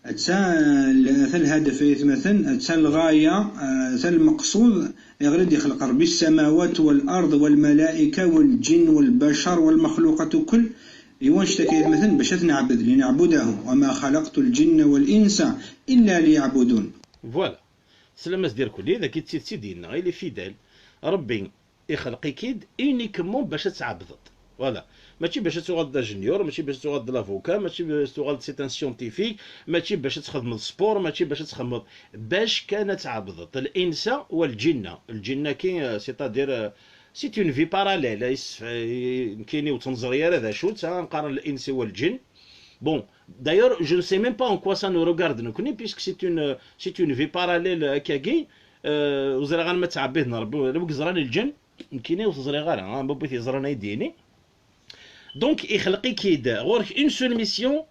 Atta, ah, atta lhadaf ay atmaten, atta lɣaya, ah, atta lmeqṣud, ayɣer i d-yexleq Rebbi السماوات والأرض والملائكة والجن والبشر والمخلوقات كل. I wanect-agi ay atmaten, bac ad t-neɛbed, لنعبده، وما خلقت الجن والإنس إلا ليعبدون. Voilà. Teslam-as d irkelli, dagi d tidet i d-yenna, il est fidèle. Rebbi ixleq-ik-id uniquement bac ad tɛebdeḍ. Voilà. Mačči bac ad tuɣaleḍ d ajenyur, mačči bac ad tuɣaleḍ d l'avocat, mačči bac ad tuɣaleḍ c'est un scientifique, mačči bac ad txedmeḍ sport, mačči bac ad txedmeḍ, bac kan ad tɛebdeḍ. L'insa wa lǧinna. Lǧinna-agi, euh, c'est-à-dire, euh, c'est une vie parallèle. Is-, euh, nekkini ur tt-neẓri ara d acu-tt, ah, nqaren l'insa wa lǧin. Bon, d'ailleurs, je ne sais même pas en quoi ça nous regarde, nekkni, puisque c'est une, c'est une vie parallèle, akkagi. Euh, ur ẓriɣ ara ma ttɛebbiden Rebbi, wala wi yeẓran lǧen, nekkini ur t-ẓriɣ ara, ah, baba i t-yeẓran ay d-yini. Donc, ixleq-ik-id, ɣur-k une seule mission,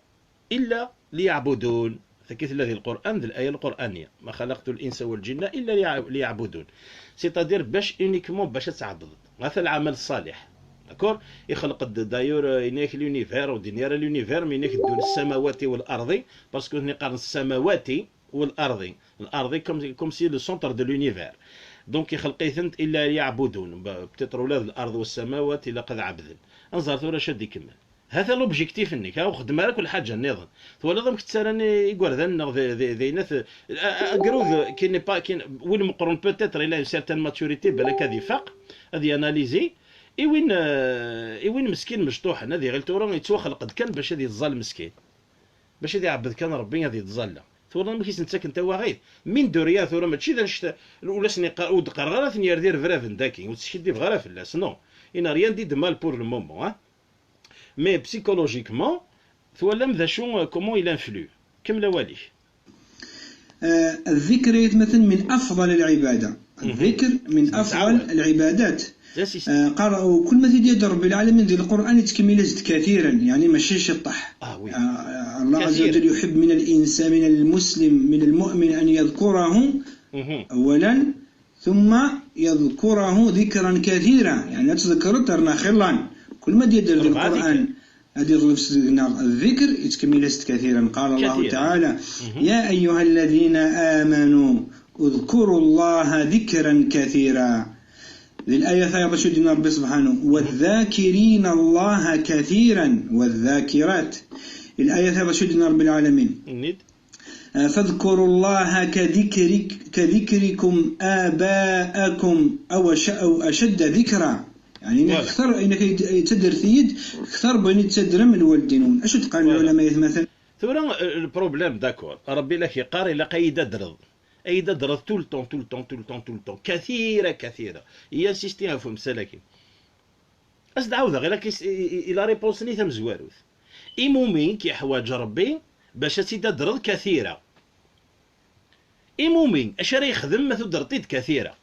إلا ليعبدون. Tagi tella di Lqur'an, d l'aya lqur'aniya. ما خلقت الإنس والجن إلا ليع-، ليعبدون. C'est-à-dire, bac uniquement, bac ad tɛebdeḍ. Ɣef leɛmal ṣṣaliḥ. D'accord? Ixleq-d, d'ailleurs, euh, yenna-yak l'univers, ur d-yenni ara l'univers, mais yenna-yak ddun السماوات والأرض, parce que nutni qqaren السماوات والأرض. L'arḍi comme, comme si le centre de l'univers. Donc, ixleq-itent إلا ليعبدون. Ba-, peut-être ula d l'arḍ والسماوات ilaq ad ɛebden. Ad nẓer tura acu ad d-ikemmel. Hata l'objectif-nnek, ha, ur xeddem ara akk lḥaǧa nniḍen. Twalaḍ amek ttarran i-, igerdan-nneɣ d, d, d, d, a, a, agrud qui n'est pas, qui n-, win meqqren peut-être il a une certaine maturité, balak ad ifaq, ad yanalizi. I win, euh, i win meskin mecṭuḥen, ad iɣil tura yettwaxleq-d kan bac ad yettẓall meskin. Bac ad iɛebbed kan Rebbi, ad yettẓalla. Twalaḍ amek i sen-ttaken tawaɣit? Mine de rien tura, mačči d annect-a, ur asen-iqqa-, ur d-qqareɣ ara ad ten-yerr d irebraben daki, ur skiddibeɣ ara fell-as, non. Il n'a rien dit de mal pour le moment, hein. Mais psychologiquement, twalam d acu, euh, comment il influe. Kemmel awal-ik. آه، الذكر يتمثل من أفضل العبادة. الذكر من أفضل العبادات. آه، قال، وكل ما تيدير ربي العالمين ذي القرآن يتكمل زد كثيرا، يعني ماشي شطح. آه، وي. آه، آه، الله عز وجل يحب من الإنسان، من المسلم، من المؤمن أن يذكره أولا، ثم يذكره ذكرا كثيرا، يعني تذكر ترنا خلان. كل ما دير ذي القرآن هذه الرفس الذكر يتكمل كثيرا. قال الله تعالى: يا أيها الذين آمنوا اذكروا الله ذكرا كثيرا. Di laya-a, acu d-yenna Rebbi subḥanahu: والذاكرين الله كثيرا والذاكرات. Di laya-a, acu d-yenna Rebbi lɛalamin: فاذكروا الله كذكرك-، كذكركم آباءكم أو أش-، أو أشد ذكرا. يعني, إنك أكثر، إنك يت-، يتدر ثيد أكثر بين يتدرم الوالدين. أشد قال العلماء مثلا؟ Tura, euh, le problème, d'accord. Rebbi la k-yeqqar, ilaq ad yi-d-adreḍ. Ad yi-d-adreḍ tout le temps, tout le temps, tout le temps, tout le temps. Kathira, kathira. Iyi-insisti ɣef umsal-agi. Ad s-d-ɛawdeɣ, ilaq is- i- i- i la réponse-nni tamezwarut. Imumi k-yeḥwaǧ Rebbi bac ad tt-id-adreḍ kathira. Imumi, acu ara yexdem ma tudreḍ-t-id kathira?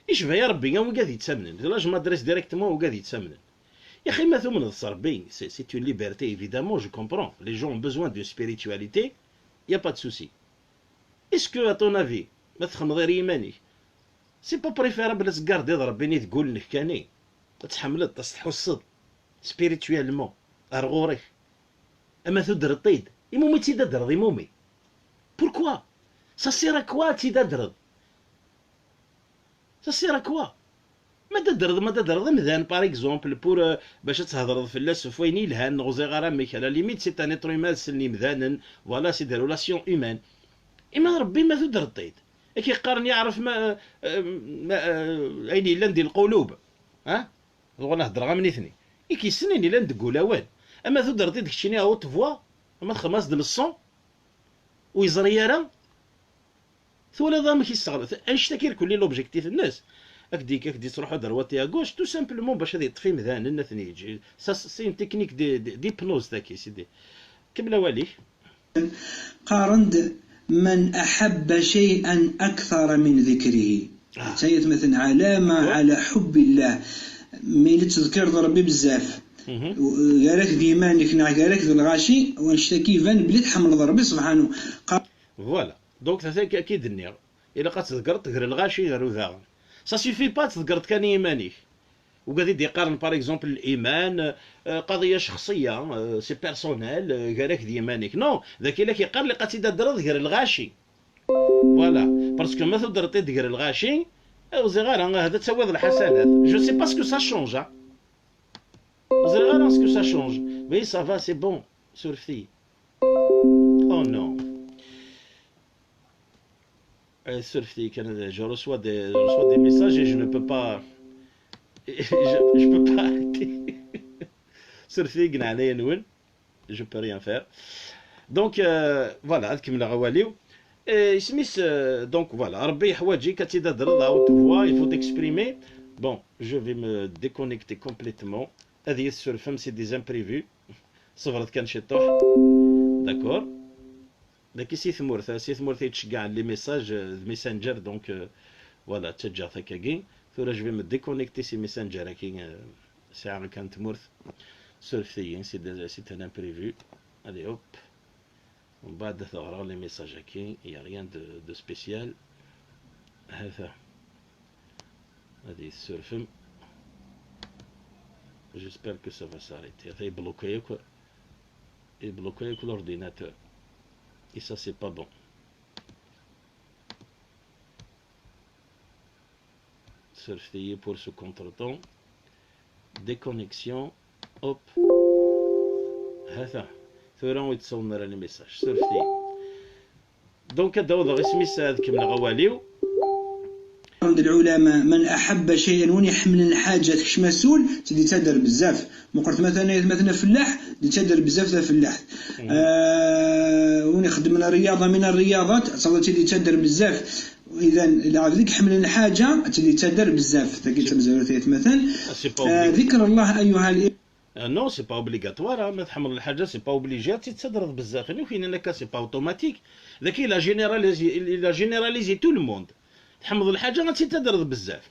Icba ya Rebbi, a wigad yettamnen. Là, je m'adresse directement a wigad yettamnen. Yaxi, ma tumneḍ s Rebbi, c'est, c'est une liberté, évidemment, je comprends. Les gens ont besoin de spiritualité, y a pas de souci. Est-ce que, à ton avis, ma txemmeḍ ar yiman-ik, c'est pas préférable ad tgardiḍ Rebbi-nni deg wul-nnek kani? Ad tḥemmleḍ, ad s-tḥusseḍ, spirituellement, ar ɣur-k. Ama tudreḍ-t-id, imumi tt-id-adreḍ, imumi. Pourquoi? Ça sert à quoi ad tt-id-adreḍ? Ça sert à quoi? Ma d-adreḍ, ma d-adreḍ amdan, par exemple, pour, euh, bac ad thedreḍ fell-as ɣef wayen yelhan, neɣ ur ẓriɣ ara amek, à la limite, c'est un être humain, ssnen imdanen, voilà, c'est des relations humaines. Ima Rebbi, ma tudreḍ-t-id, ad k-yeqqaren yeɛref ma, euh, ma, euh, ayen yellan di lqulub, ha? Ad uɣaleɣ heddreɣ am nitni. I k-yessnen yellan deg ulawen. Ama tudreḍ-id keččini à haute voix, ama txedmeḍ-as-d leṣon, ur yeẓri ara, twalaḍ amek yesseɣla. Annect-agi irkelli l'objectif-nnes, ad k-d-, ad k-d-yettruḥu droite et à gauche, tout simplement bac ad yeṭṭef imdanen, ad ten-yeǧǧ. Ça, c'est une technique de, de, d'hypnose, tagi, c'est des. Kemmel awal-ik. Qqaren-d: من أحب شيئا أكثر من ذكره. Ah. Tayet مثلا علامة على حب الله. Mi la tettḍekkreḍ Rebbi bezzaf, gar-ak d yiman-ik neɣ gar-ak d lɣaci, wanect-agi iban belli tḥemmleḍ Rebbi subḥanu. Voilà. Donc, c'est ça qui est. Ilaq ad tḍeggreḍ gar lɣaci, gar udaɣen. Ça suffit pas ad tḍeggreḍ kan i yiman-ik. Wigad i d-yeqqaren, par exemple, liman, euh, qadiya cexṣiya, euh, c'est personnel, euh, gar-ak d yiman-ik. Non, dagi la k-yeqqar ilaq ad tt-id-tadreḍ gar lɣaci. Voilà. Parce que ma tudreḍ-t-id gar lɣaci, ur ẓriɣ ara, ahat ad tawiḍ lḥasanat. Je sais pas ce que ça change, hein. Ur ẓriɣ ara ce que ça change. Oui, ça va, c'est bon. Surfet-iyi. Oh non. Eh, surfet-iyi kan, je reçois des, je reçois des messages et je ne peux pas, je, je peux pas arrêter. Surfet-iyi deg leɛnaya-nwen, je peux rien faire. Donc, euh, voilà, ad kemmleɣ awal-iw. Eh, isem-is, euh, donc voilà, Rebbi yeḥwaǧ-ik ad tt-id-tadreḍ à haute voix, il faut t'exprimer. Bon, je vais me déconnecter complètement. Ad iyi-tessurfem, c'est des imprévus. Ṣebret kan ciṭuḥ. D'accord. Dagi si tmurt, si tmurt i yettceggiɛen les messages, euh, de Messenger, donc, euh, voilà, ttaǧǧaɣ-t akkagi. Tura, je vais me déconnecter si Messenger-agi, euh, sɛiɣ kan tmurt. Surfet-iyi, c'est de-, c'est un imprévu. Allez, hop. Mbeɛd ad t-ɣreɣ les messages-agi, il y a rien de, de spécial. Hata. Ad iyi-tessurfem. J'espère que ça va s'arrêter. Hata, yebluki akk, yebluki akk l'ordinateur. Et ça, c'est pas bon. Surfet-iyi pour ce contretemps. Déconnexion. Hop. Hata. Tura ur yettṣawen ara les messages. Surfet-iyi. Donc, ad d-awḍeɣ isem-is, ad kemmleɣ awal-iw. عند العلماء: من أحب شيئا, win iḥemmlen lḥaǧa tekcem-as ul, tt-id-yettader bezzaf. Meqqret ma tana, ma tana fellaḥ, tt-id-yettader bezzaf tafellaḥt. Ah, win ixeddmen rriyaḍa من الرياضات, tt-id-yettader bezzaf. إذا, lɛebd i iḥemmlen lḥaǧa, tt-id-yettader bezzaf. Tagi d tamezwarut, aytmaten. Ah, c'est pas obligatoire. Ah, ذكر الله أيها ال- Ah, non, c'est pas obligatoire, hein. Ma tḥemmleḍ lḥaǧa, c'est pas obligé ad tt-id-tadreḍ bezzaf. Anwa i k-yennan akka, c'est pas automatique. Dagi, il a généralisé, il a généralisé tout le monde. Tḥemmleḍ lḥaǧa, ad tt-id-tadreḍ bezzaf.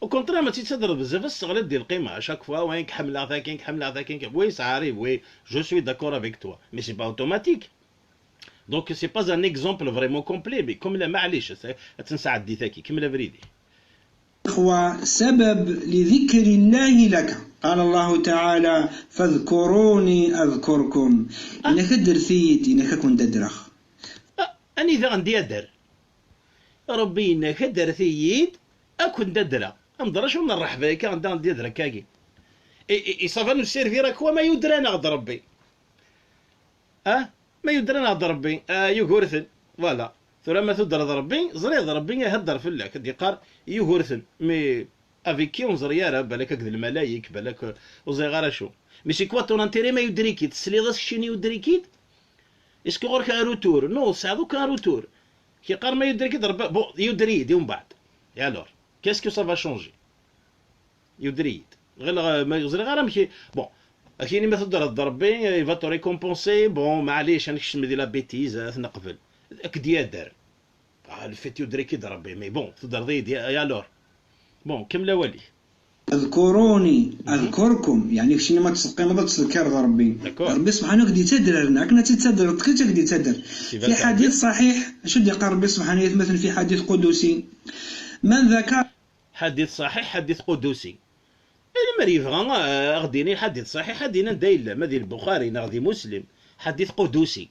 Au contraire, ma tt-id-tadreḍ bezzaf, ad tesseɣliḍ di lqima. À chaque fois, oui, ḥemmleɣ takin, ḥemmleɣ takin. Oui, ça arrive, oui, je suis d'accord avec toi. Mais c'est pas automatique. Donc, c'est pas un exemple vraiment complet, mais comme la, معليش, c'est, ad tt-nesɛeddi tagi, kemmel abrid-ik. Ixwa, سبب لذكر الله لك. قال الله تعالى: فاذكروني أذكركم. Ah. Yenna-k: adret-iyi-d, yenna-k: ad ken-d-adreɣ. Ah, anida ɣen-d-yader? Rebbi yenna-k: adret-iyi-d, ad ken-d-adreɣ. Amḍer acu n rreḥba akka, anda ɣen-d-yader akkagi? I, i, i ça va nous servir à quoi ma yudren-aɣ-d Rebbi? Ah, ma yudren-aɣ-d Rebbi, ah, Yugurten. Voilà. Tura ma tudreḍ Rebbi, ẓriɣ d Rebbi ihedder fell-ak, ad d-yeqqar Yugurten. Mais Avec qui ur neẓri ara, balak akked lmalayek, balak ur ẓriɣ ara acu. Mais c'est quoi ton intérêt ma yudrik-id? Tesliḍ-as keččini yudrik-id? Est-ce que ɣur-k un retour? Non, tesɛiḍ akk un retour. Ki qqar ma yudrik-id Rebbi, bon, yudri-id i umbeɛd. Et alors, qu'est-ce que ça va changer? Yudri-id. Ɣileɣ, ma ẓriɣ ara amek i, bon, akini ma teddreḍ d Rebbi, il va te récompenser, bon, maɛlic, ad nekcem di la bêtise, ad t-neqbel. Ad k-d-yader. Ah, le fait yudrik-id Rebbi, mais bon, teddreḍ-iyi-d, et alors? Bon, kemmel awal-ik. اذكروني أذكركم، يعني كشي ما تسقيم ضد تذكر ربي. D'accord. ربي سبحانه قد يتدر لنا، كنا تتدر، كي تقد يتدر. في حديث صحيح، شو دي قال ربي سبحانه يثبت في حديث قدسي؟ من ذكر حديث صحيح، حديث قدسي. إلا ما يبغى، آه، غديني حديث صحيح، غدينا دايلا، ما دي البخاري، نغدي مسلم. حديث قدسي.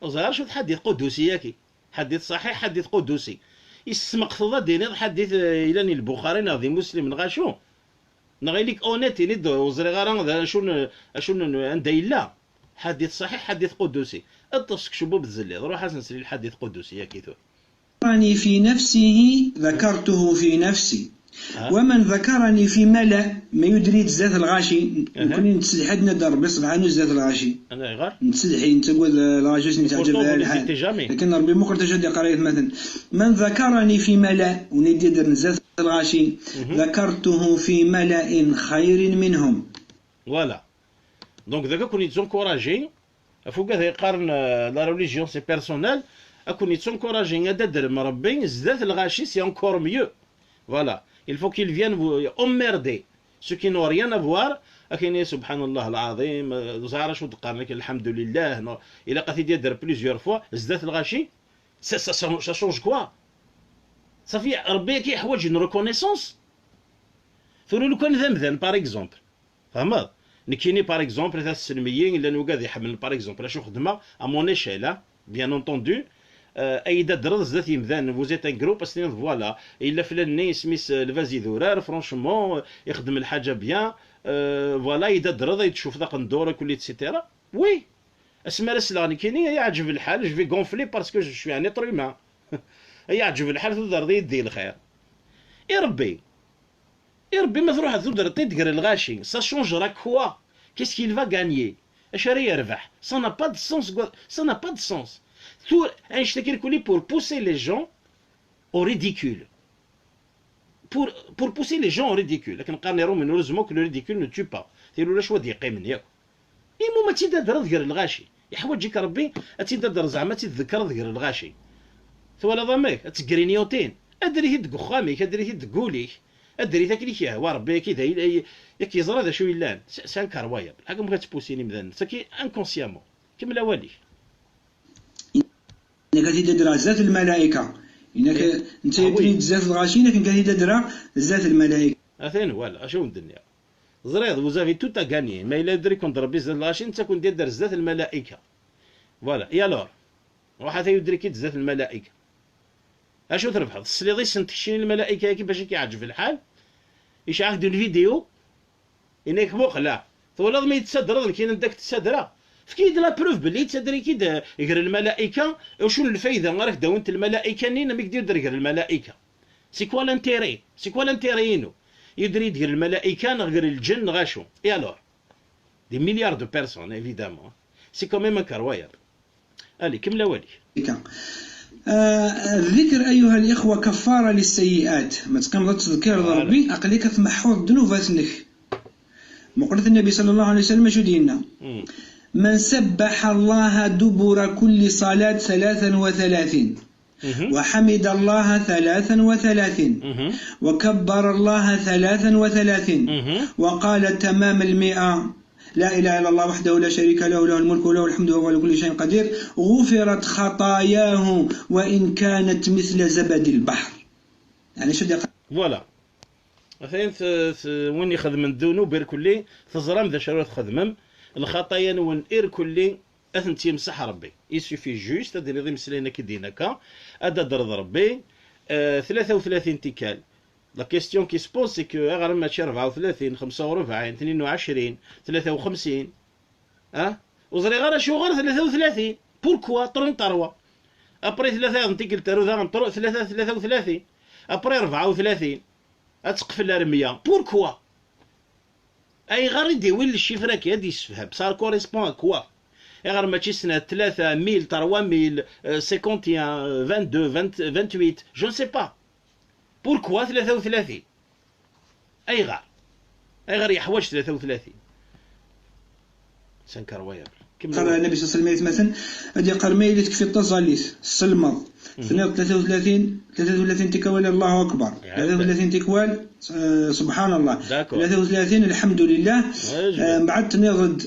Ẓer شو حديث قدسي ياكي. حديث صحيح، حديث قدسي. Ismeqteḍ ad d-tiniḍ ḥadit, eh, yellan i Lbuxari neɣ di Muslim neɣ acu? Neɣ ili-k honnête, ini-d ur ẓriɣ ara d acu n, acu n, anda yella. Ḥadit ṣaḥiḥ, ḥadit qudusi. Ṭṭes seg ucebbub tzelliḍ, ruḥ ad as-nsel i lḥadit qudusi, yaki tura. ذكرني في نفسه ذكرته في نفسي. ومن ذكرني في ملأ, ma yudri-d zdat lɣaci, nekkni nettsedḥi ad nadder Rebbi subḥanu zdat lɣaci. Nettsedḥi, nettagad, eh, lɣaci ur sen-yeɛǧib ara lḥal. Lakin Rebbi muqel tacu ad iqqar ayetmaten. من ذكرني في ملأ, win i d-yeddren zdat lɣaci, ذكرته في ملأ خير منهم. Voilà. Donc, dagi ad ken-yettzunkuraji, ɣef wigad ay yeqqaren, euh, la religion c'est personnel, ad ken-yettzunkuraji ad d-tadrem Rebbi zdat lɣaci, c'est encore mieux. Voilà. Il faut qu'ils viennent vous emmerder. Ceux qui n'ont rien à voir, ad k-yini, subḥanallah lɛaḍim, euh, ẓer acu d-qqaren, lḥemdulillah, non. Ilaq ad t-id-yadder plusieurs fois, zdat lɣaci, ça, ça, ça, ça change quoi? Safi, Rebbi akka yeḥwaǧ une reconnaissance. Tura lukan d amdan, par exemple. Tfehmeḍ? Nekkini, par exemple, taselmiyin, llan wigad iḥemmlen, par exemple, acu xedmeɣ, à mon échelle, hein, bien entendu, euh, ay d-tadreḍ zdat yimdanen, vous êtes un groupe, ad s-tiniḍ, voilà, yella flan-nni, isem-is, euh, lbaz idurar, franchement, euh, ixeddem lḥaǧa bien, euh, voilà, ay d-tadreḍ, ay d-tcufeḍ aqendur, akk, et cetera. Oui, asmi ara sleɣ nekkini, ay aɛǧeb lḥal, je vais gonfler parce que je suis un être humain. Ay aɛǧeb lḥal, tudreḍ-iyi-d di lxir. I Rebbi? I Rebbi ma truḥeḍ tudreḍ-t-id gar lɣaci, ça changera quoi? Qu'est-ce qu'il va gagner? Acu ara yerbeḥ? Ça n'a pas de sens, quoi. Ça n'a pas de sens. Tura, annect-agi irkuli pour pousser les gens au ridicule. Pour, pour pousser les gens au ridicule. Akken qqaren Irumen, heureusement que le ridicule ne tue pas. Tili ulac wa d-yeqqimen yakk. Imum ad tt-id-tadreḍ gar lɣaci. Yeḥwaǧ-ik Rebbi ad tt-id-tadreḍ, zeɛma ad tt-id-tdekreḍ gar lɣaci. Twalaḍ amek? Ad tegrinyotin. Ader-it-id deg uxxam-ik, ader-it-id deg wul-ik. Ader-it akken i k-yehwa Rebbi, akka i d ay-, ay-, yak yeẓra d acu yellan. C'est, c'est incroyable. Ḥakum ad ttpusin imdanen. Saki inconsciemment. Kemmel awal-ik. Nekk ad t-id-adreɣ zdat lmalayka. Inak, netta yedri-d zdat lɣaci, nekk ad t-id-adreɣ zdat lmalayka. Atan, voilà, acu wen-d-nniɣ. Ẓriɣ, vous avez tout à gagner. Ma yella yudrik-wen-d Rebbi zdat lɣaci, netta ad ken-d-yadder zdat lmalayka. Voilà. Et alors? Ruḥ ata yudrik-id zdat lmalayka. Acu trebḥeḍ? Tesliḍ-isent keččini lmalayka-agi bac ad k-yeɛǧeb lḥal? Yecɛeɣ-d une vidéo. Yenna-k, muqel, ah, twalaḍ mi yi-d-tettadreḍ, nekkini anda k-d-ttadreɣ? Efk-iyi-d la preuve belli yettader-ik-id, eh, gar lmalayka, acu n lfayda ara k-d-awint lmalayka-nni, ma k-d-yudder gar lmalayka? C'est quoi l'intérêt? C'est quoi l'intérêt-inu? Yudder-iyi-d gar lmalayka neɣ gar lǧen neɣ acu? Et alors? Des milliards de personnes, évidemment. C'est quand même incroyable. Allez, kemmel awal-ik. آه، الذكر أيها الإخوة كفارة للسيئات. Ma teqqimeḍ ad tezkireḍ Rebbi, aql-ik ad tmeḥḥuḍ ddnubat-nnek. Meqqret Nnbi صلى الله عليه وسلم acu d-yenna: من سبح الله دبر كل صلاة ثلاثا وثلاثين، وحمد الله ثلاثا وثلاثين، وكبر الله ثلاثا وثلاثين، وقال تمام المائة: لا إله إلا الله وحده لا شريك له، له الملك وله الحمد وهو على كل شيء قدير، غفرت خطاياه وإن كانت مثل زبد البحر. يعني شو دي؟ Voilà. Atan t-, t-, win ixedmen ddunub irkelli, teẓram d acu ara txedmem. Lxaṭaya-nwen irkelli ad tent-yemseḥ Rebbi. Il suffit juste ad d-tiniḍ imeslayen akka din akka, ad d-tadreḍ Rebbi, eh, tlata u tlatin tikkal. La question qui se pose, c'est que ayɣer mačči rebɛa u tlatin, xemsa u rebɛin, tnin u ɛecrin, tlata u xemsin? Ah? Ur ẓriɣ ara acuɣer tlata u tlatin. Pourquoi trente-trois? Après tlata yaḍen tikkelt taru daɣen tru-, tlata, tlata u tlatin. Après rebɛa u tlatin ad teqfel ar meyya. Pourquoi? Ayɣer i d-iwin le chiffre-agi ad d-yessefhem? Ça correspond à quoi? Ayɣer mačči snat, tlata, mille, trois mille, euh, cinquante et un, euh, vingt-deux, vingt, vingt-huit, je ne sais pas. Pourquoi tlata u tlatin? Ayɣer? Ayɣer yeḥwaǧ tlata u tlatin? C'est incroyable. Kemmel. Qal Nnbi صلى الله عليه وسلم, ad yeqqar ma yili tekfiḍ taẓallit, tselmeḍ, tenniḍ tlata u tlatin, tlata u tlatin tikwal Allahu Akbar, tlata u tlatin tikwal, eh, Subḥan Allah, tlata u tlatin Lḥemdulillah, eh, mbeɛd tenniḍ-d,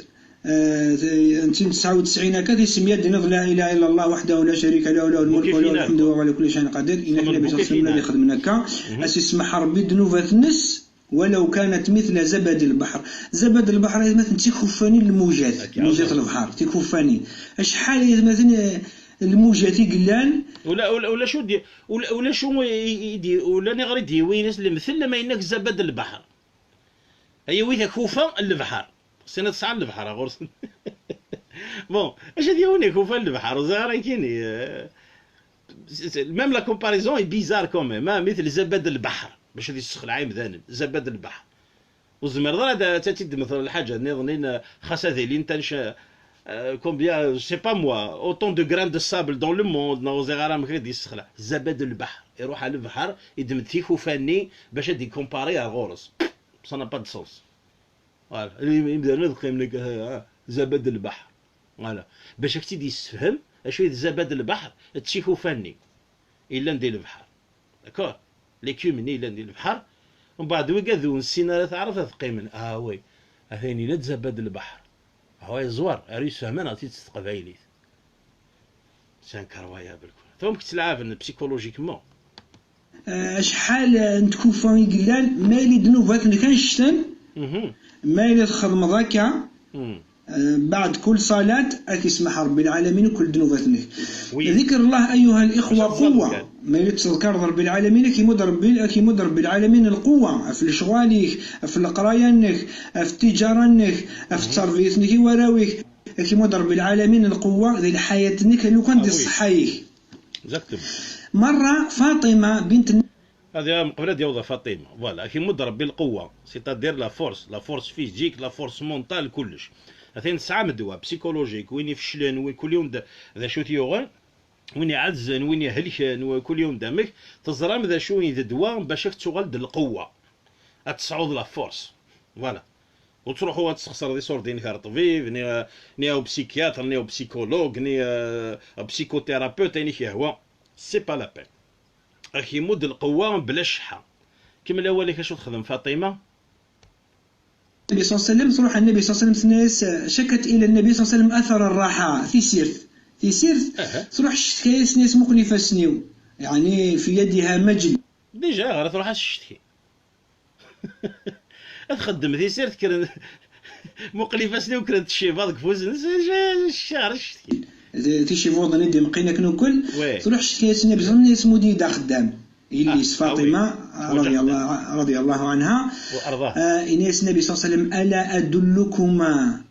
eh, n tesɛa u tesɛin akka, tisemya ad d-tiniḍ لا إله إلا الله وحده لا شريك له، له الملك وله الحمد وهو على كل شيء قدير. Yenna-k Nnbi صلى الله عليه وسلم ad ixdem akka, ad s-isemmeḥ Rebbi ddnubat-nnes, ولو كانت مثل زبد البحر. زبد البحر, aytmaten, d tikuffanin n lmujat, lmujat n lebḥer, tikuffanin. Acḥal, aytmaten, eh, lmujat i yellan. Ula, ula, ulac ur di-, ula, ulac ur i, i, i di-, ula niɣer i d-yiwin as lemtel, ama yenna-k زبد البحر. Ay, yawi takufa n lebḥer. Sin ad sɛan lebḥer ɣur-sen. Bon, acu ad yawin akufa n lebḥer? Ur ẓriɣ ara kini, eh, c'est, c'est, même la comparaison est bizarre quand même, hein, مثل زبد البحر, bac ad yessexleɛ imdanen, زبد البحر. Ur tezmireḍ ara ad, ad tt-id-tmetreḍ lḥaǧa nniḍen, eh, xas ad ilint anca, eh, combien, je sais pas moi, autant de grains de sable dans le monde, neɣ ur ẓriɣ ara amek i d-yessexleɛ. زبد البحر, iruḥ ar lebḥer, iddem-d tikufa-nni bac ad d-ikompari ar ɣur-s. Ça n'a pas de sens. Voilà. Im-, imdanen ad qqimen akka, ah, زبد البحر. Voilà. Bac ad k-tt-id-yessefhem, acu i d زبد البحر, d tikufa-nni yellan di lebḥer. D'accord? L'écume-nni yellan di lebḥer. Mbeɛd wigad ur nessin ara taɛrabt ad qqimen. Ah oui. Atan yenna-d زبد البحر. Ah oui, yeẓwer. Ara yessefhem-aneɣ-tt-id s teqbaylit. C'est incroyable, quoi. Tura amek ttelɛaben psychologiquement. Eh, acḥal, eh, n tkufa i yellan, ma yili ddnubat-nnek annect-en, ma yili txedmeḍ akka, eh, بعد كل صلاة, ad k-isemmeḥ Rebbi lɛalamin mkul ddnubat-nnek. ذكر الله أيها الإخوة قوة. Ma yili tettḍekkareḍ Rebbi lɛalamin, ad k-imudd Rebbi, ad k-imudd Rebbi lɛalamin lquwa, ɣef lecɣal-ik, ɣef leqraya-nnek, ɣef ttijara-nnek, ɣef tterbiyet-nnek i warraw-ik. Ad k-imudd Rebbi lɛalamin lquwa di lḥayat-nnek, lukan di ṣṣeḥḥa-ik. Exactement. Merra Faṭima bint. Ad yaɣ-, mqebl ad yaweḍ ɣer Faṭima. Voilà, ad k-imudd Rebbi lquwa, c'est-à-dire la force, la force physique, la force mentale, kullec. Atan tesɛam ddwa psychologique, win ifeclen, win kul yum d, d acu t-yuɣen, win iɛedzen, win ihelken, w-, kul yum d amek, teẓram d acu i d ddwa bac ad k-tuɣal d lquwa. Ad tesɛuḍ la force. Voilà. Ur ttruḥu ad tesxeṣreḍ iṣurdiyen-ik ar ṭṭbib, ni, ni au psychiatre, ni au psychologue, ni, euh, au psychothérapeute, ayen i k-yehwa. C'est pas la peine. Ad k-imudd lqewwa bla cceḥḥa. Kemmel awal-ik, acu texdem Faṭima? Nnbi ṣalla Llahu ɛalayhi wa sallam, truḥ ɣer Nnbi ṣalla Llahu ɛalayhi wa sallam, tenna-yas, cakat ila Nnbi ṣalla Llahu ɛalayhi wa sallam athar rraḥa, tisirt. Tisirt, aha, truḥ tcetki-yas, tenna-yas muqel ifassen-iw. Yeɛni, fi yadiha majl. Déjà, ɣer truḥ ad s-tcetki. Ad txeddem tisirt, kkren, muqel ifassen-iw, kkrent tcibaḍ deg ufus-nnes, ccɛer ccetki. Ticibuḍin i d-imeqqin akken ukel, ouais, truḥ tcetki-yas Nnbi ṣalla Llahu ɛalayhi wa sallam, yas mud-iyi-d axeddam. Yelli-s Faṭima, ah, oui, رضي الله, رضي الله عنها, wa arḍaha, ah, yenna-yas Nnbi ṣalla Llahu ɛalayhi wa sallam, ألا أدلكما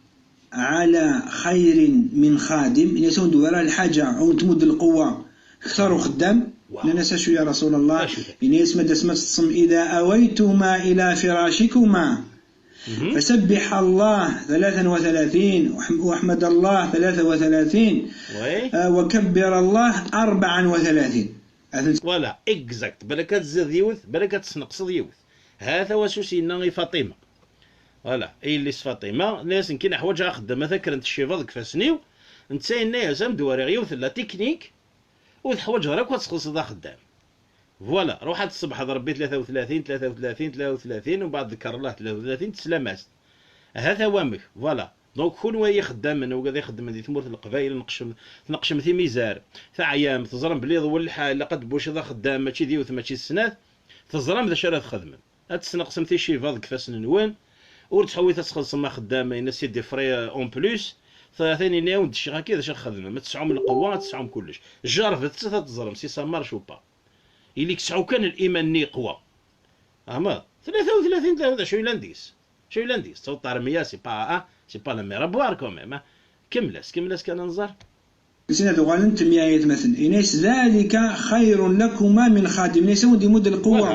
على خير من خادم؟ Yenna-yas, ur d-walaɣ lḥaǧa, ur tmudd lqewwa kter uxeddam. Nnan-as, acu ya Rasul Allah? Yenna-yas, ma d asma teṭṭsem, إذا أويتما إلى فراشكما فسبح الله ثلاثا وثلاثين، وحم-، واحمد الله ثلاثا وثلاثين، oui, آه، وكبر الله أربعا وثلاثين. Voilà, exact. Balak ad tziḍ yiwet, balak ad tesneqseḍ yiwet. Ha-t-a wacu s-yenna i Faṭima. Voilà, i yelli-s Faṭima, nna-yas, nekkin ḥwaǧeɣ axeddam, ata kkrent tcibaḍ deg ifassen-iw. Netta yenna-yas, am d-wariɣ yiwet n la technique, ur teḥwaǧeḍ ara akk ad txellṣeḍ axeddam. Voilà, ruḥ ad tṣebbḥeḍ Rebbi tlata u tlatin, tlata u tlatin, tlata u tlatin, umbeɛd ḍekker Allah tlata u tlatin, teslam-as-d. Ha-t-a wamek, voilà. Donc, kunwi ay ixeddamen, wigad ixeddmen di tmurt n Leqbayel, tneqcem, tneqcem timizar, teɛyam, teẓrem belli iḍewwel lḥal, ilaq ad tbuciḍ axeddam, mačči d yiwet, mačči d snat, teẓram d acu ara txedmem. Ad tesneqsem ticibaḍ deg ifassen-nwen, ur ttḥewwit ad txellṣem axeddam, yenna-yas c'est des frais, euh, en plus, atan yenna-yawen-d ccix-agi d acu ara txedmem, ad tesɛum lqewwa, ad tesɛum kullec. Jerrbet-tt ad teẓrem si ça marche ou pas. Ili tesɛu kan liman-nni yeqwa. Fehmeḍ? Tlata u tlatin, tlata, d acu yellan deg-s? D acu yellan deg-s? Tawḍeḍ ɣer meyya, c'est pas, ah, c'est pas la mer à boire quand même, ah. Kemmel-as, kemmel-as kan ad nẓer. Sin ad uɣalent meyya ay atmaten. Yenna-yas: "Dhalika xayrun lakuma min xadim." Yenna-yas: "A wen-d-imudd lqewwa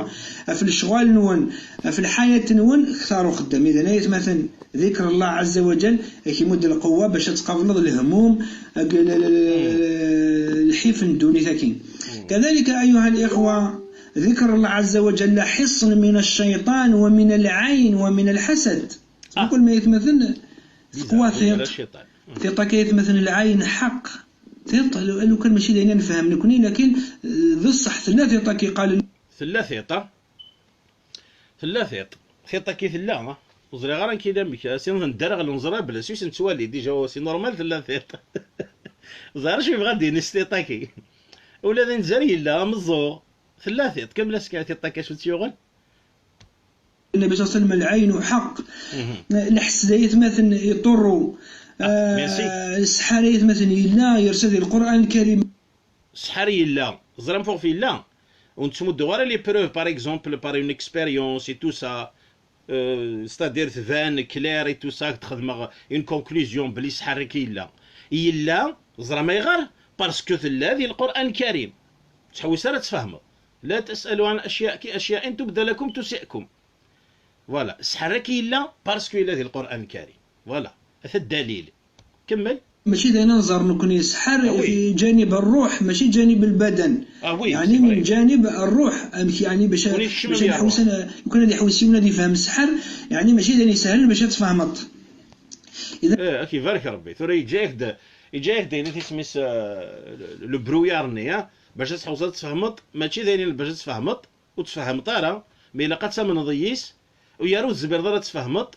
ɣef lecɣal-nwen, ɣef lḥayat-nwen, kter uxeddam." Idan ay atmaten, ذكر الله عز وجل ad k-imudd lqewwa bac ad tqableḍ lehmum, ag-, l-, l-, l-, lḥif n ddunit-agi. كذلك أيها الإخوة، ذكر الله عز وجل حصن من الشيطان ومن العين ومن الحسد. Mkul ma ay atmaten, teqwa tiṭ. Tiṭ-agi ay atmaten, lɛayen ḥeqq. Tiṭ, lu-, lukan mačči d ayen ad nefhem nekni, lakin, eh, d ṣṣeḥ, tella tiṭ-agi qqaren. Tella tiṭ, ah. Tella tiṭ. Tiṭ-agi tella, ah. Ur ẓriɣ ara nekk d amek, sin nedder ɣer unẓar bla sus nettwali, déjà, c'est normal, tella tiṭ. Ẓer acu yebɣa ad d-yini s tiṭ-agi. Ula d anzar yella, ameẓẓuɣ. Tella tiṭ, kemmel ass kan tiṭ-agi acu tt-yuɣen. Nnbi ṣalla Llahu ɛalayhi wa sallam, lɛaynu ḥeqq. Lḥesd ay atmaten iṭurru. Ah, merci. Ah, ssḥar ay atmaten yella, yersa di Lqur'an Lkarim. Ssḥar yella, ẓram fuɣef yella. Ur nettmuddu ara les preuves, par exemple, par une expérience et tout ça. Euh, c'est-à-dire tban clair et tout ça, ad xedmeɣ une conclusion belli ssḥar-agi yella. Yella, ẓram ayɣer? Parce que tella di Lqur'an Lkarim. Ur ttḥewwis ara ad tfehmeḍ. لا تسألوا عن أشياء كي أشياء إن تبد لكم تسؤكم. Voilà, ssḥar-agi yella parce que yella di Lqur'an Lkarim. Voilà, ata ddalil. Kemmel. Mačči d ayen ad nẓer nekni, ssḥar, ah oui, fi janib rruḥ, mačči janib lbadan. Ah oui, yeɛni c'est vrai. Min janib rruḥ, amek yeɛni bac a-, bac ad nḥewwes, lukan ad iḥewwes yiwen ad ifhem ssḥar, yeɛni mačči d ayen isehlen bac ad tfehmeḍ. Eh, ad k-ibarek Rebbi. Tura yeǧǧa-yak-d, yeǧǧa-yak-d ayen isem-is, eh, le, le brouillard-nni, ah, bac ad tḥewwseḍ ad tfehmeḍ, mačči d ayen bac ad tfehmeḍ, ur tfehmeḍ ara, ma ilaq ad tamneḍ yis, u yara ur tezmireḍ ara ad tfehmeḍ,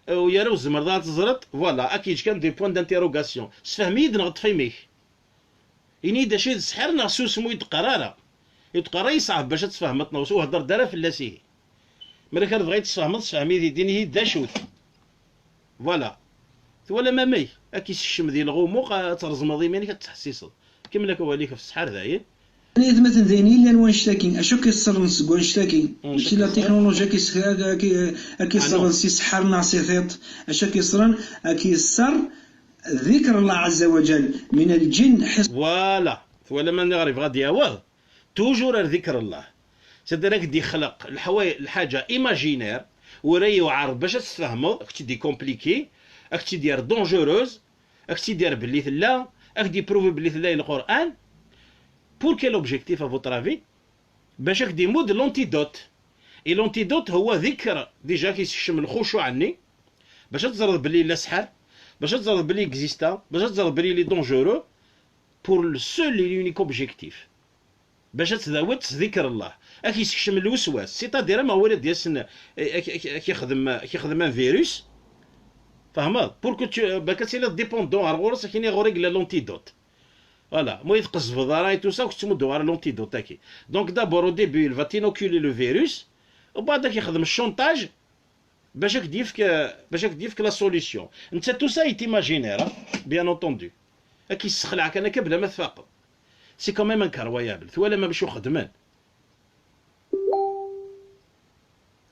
u yara ur tezmireḍ ara ad teẓreḍ, voilà, ad k-yeǧǧ kan des points d'interrogation. Sfehm-iyi-d neɣ ṭṭef-imik. Ini-yi-d acu i d ssḥir neɣ susem ur yi-d-qqar ara. Ur yi-d-qqar ara yeṣɛeb bac ad tfehmeḍ neɣ ur hedder-d ara fell-as ihi. Ma ara k-, ara tebɣiḍ ad tfehmeḍ, sfehm-iyi-t-id, ini-yi-d d acu-t. Voilà. Twalam amek? Ad k-issekcem di lɣumuq, ad treẓmeḍ iman-ik, ad tettḥessiseḍ. Kemmel akk awal-ik ɣef ssḥar dayen. Ay atmaten, d ayen yellan wanect-agi, acu k-iṣṣren seg wanect-agi? Mm, mačči la technologie ad k-is-, ad k-, ad k-iṣṣren si ssḥar neɣ si tiṭ. Acu k-iṣṣren? Ad k-iṣṣer ذكر الله عز وجل من الجن حصن. Voilà. Twalam aniɣer yebɣa ad d-yaweḍ? Toujours ar ذكر الله. C'est-à-dire, ad k-d-ixleq lḥawa-, lḥaǧa imaginaire, ur ara yewɛer bac ad tt-tfehmeḍ, ad k-tt-id-icompliquer, ad k-tt-id-yerr dangereuse, ad k-tt-id-yerr belli tella, ad k-d-iprouver belli tella i Lqur'an. Pour quel objectif, à votre avis? Bac ad k-d-imudd l'antidote. Et l'antidote هو ذكر, déjà, ad k-yessekcem lxucuɛ-nni, bac ad teẓreḍ belli yella ssḥar, bac ad teẓreḍ belli exista, bac ad teẓreḍ belli il est dangereux, pour le seul et l'unique objectif. Bac ad tdawiḍ s ذكر الله. Ad k-yessekcem lweswas. C'est-à-dire, am win ad d-yasen, eh, ad k-, ad k-, ad k-ixdem, ad k-ixdem un virus. Fehmeḍ? Pour que tu, bac ad tiliḍ dépendant ar ɣur-s, akken i ɣur-i yella l'antidote. Voilà. Ma ur yi-tqezzbeḍ ara et tout ça, ur k-ttmudduɣ ara l'antidote-agi. Donc, d'abord, au début, il va t'inoculer le virus. Umbeɛd ad k-ixdem chantage. Bac ad k-d-yefk, bac ad k-d-yefk la solution. Netta tout ça est imaginaire, hein, bien entendu. Ad k-yessexleɛ kan akka bla ma tfaqeḍ. C'est quand même incroyable. Twalam amek xedmen?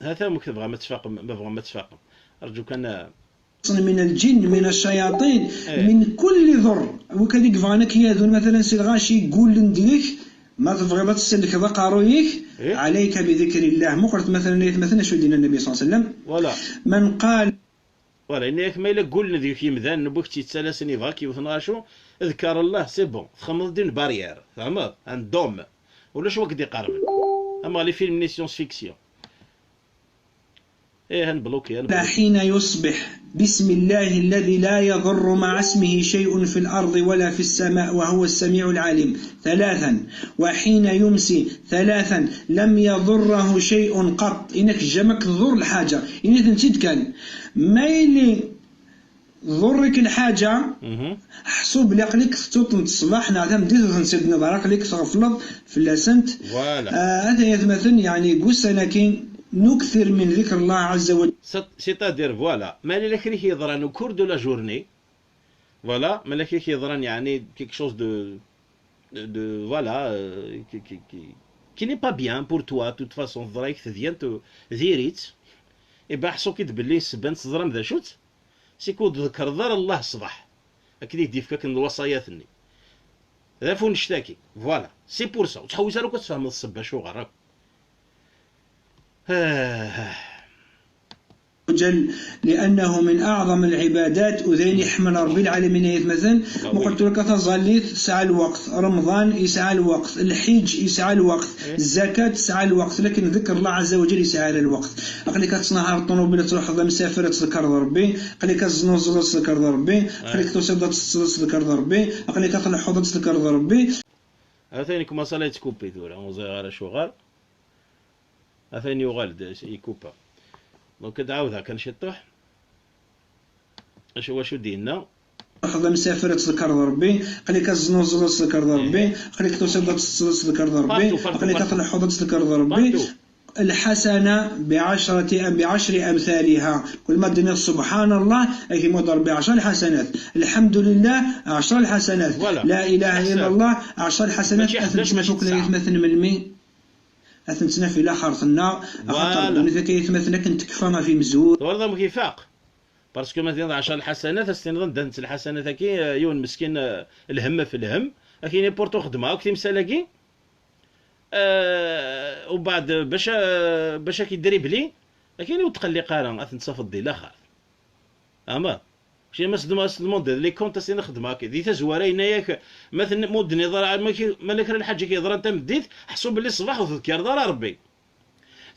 Hata amek tebɣam ad tfaqem, ma tebɣam ad tfaqem. Rǧu kan, ah. من الجن، من الشياطين، eh, من كل ضر. Wid i yebɣan ad k-yadun, مثلا, si lɣaci, ggullen deg-k, ma tebɣiḍ ad tsellkeḍ aqerruy-ik, eh, عليك بذكر الله. Muqlet, مثلا, ay atmaten, acu i d-yenna Nnbi صلى الله عليه وسلم. Voilà. من قال. Voilà, yenna-yak ma yella ggullen deg-k yimdanen, wid k-tt-yettalasen, yebɣa ad k-yewwet neɣ acu, ذكر الله, c'est bon. Txedmeḍ-d une barrière, tfehmeḍ? Un dôme. Ulac wa k-d-iqerben. Am les films-nni science fiction. Eh, ad nbloki, ad nbloki. حين يصبح: بسم الله الذي لا يضر مع اسمه شيء في الأرض ولا في السماء وهو السميع العليم، ثلاثا. وحين يمسي: ثلاثا. لم يضره شيء قط. Yenna-k jamais ad k-tḍurr lḥaǧa. Yenna-ten-id kan. Ma yella tḍurr-ik lḥaǧa, mhm, ḥsu belli aql-ik tettutneḍ ṣṣbeḥ neɣ tameddit ur tent-id-tniḍ ara, aql-ik tɣefleḍ fell-asent. Voilà. Ah, ata ay atmaten, yeɛni deg ussan-agi, نكثر من ذكر الله عز وجل. C'est-, c'est-à-dire, voilà, ma yella kra i k-yeḍran au cours de la journée, voilà, ma yella kra i k-yeḍran, yeɛni, quelque chose de, de, de, voilà, euh, qui, qui, qui, qui n'est pas bien pour toi, de toute façon, teḍra-yak tedyant, euh, diri-tt, et ben, ḥsu-k-id belli ssebba-nnes teẓram d acu-tt, c'est que ur d-tḍekkreḍ ara Allah ṣṣbeḥ, akken i k-d-yefka akken lwaṣayat-nni. D afunect-agi. Voilà. C'est pour ça. Ur ttḥewwis ara akk ad tfehmeḍ ssebba acuɣer akk. Ah. وجل، لأنه من أعظم العبادات، u d ayen iḥemmel Ṛebbi lɛalamin ay atmaten. Ma qultu laka taẓallit tesɛa lweqt, Remḍan yesɛa lweqt, lḥiǧ yesɛa lweqt, zzakat tesɛa lweqt, lakin ذكر الله عز وجل yesɛa ara lweqt. Aql-ik ad tesnehreḍ ṭunubil, ad truḥeḍ d amsafer, ad tḍekkreḍ Ṛebbi. Aql-ik ad teznuẓeḍ, ad tḍekkreḍ Ṛebbi. Aql-ik tusiḍ-d ad teṭṭseḍ, ad tḍekkreḍ Ṛebbi. Aql-ik ad tleḥḥuḍ, ad tḍekkreḍ Ṛebbi. Atan kumaṣa la yettkupi tura, ur ẓriɣ ara acuɣer. Atan yuɣal-d, yekupa. Donc ad ɛawdeɣ kan ciṭuḥ. Acu, wacu d-yenna? Truḥeḍ d amsafer, ad tḍekkreḍ Ṛebbi. Aql-ik ad teznuẓeḍ, ad tḍekkreḍ Ṛebbi. Aql-ik tusiḍ-d ad teṭṭseḍ, ad tḍekkreḍ Ṛebbi. Aql-ik ad tleḥḥuḍ, ad tḍekkreḍ Ṛebbi. الحسنة بعشرة، بعشر أمثالها. Kul ma d-tiniḍ سبحان الله, ad ak-imudd Ṛebbi ɛecṛa lḥasanat. الحمد لله, ɛecṛa lḥasanat. La ilaha illa Allah, ɛecṛa lḥasanat. Ad tent-naf akk ay atmaten melmi? Ad tent-naf di laxert-nneɣ, axaṭer ddunit akka ay atmaten akken tekfa ɣef imezwura. Twalaḍ amek ifaq? Parce que ma tiniḍ ɛecṛa lḥasanat, ad s-tiniḍ anda-tent lḥasanat-agi, eh, yiwen meskin, eh, lhemm ɣef lhemm. Ad k-yini pourtant xedmeɣ akk timsal-agi. Eh, umbeɛd bac a, bac ad k-idribli, ad k-yini ur tqelliq ara, ad tent-tafeḍ di laxert. Ama, mačči ma s-, ma s-tdmandiḍ les comptes, ad s-tiniḍ xedmeɣ akk. Di tazwara yenna-yak, ma ten-, ma ur d-tiniḍ ara, ma k-, ma la kra n lḥaǧa k-yeḍran tameddit, ḥṣu belli ṣṣbeḥ ur tḍekkireḍ ara Ṛebbi.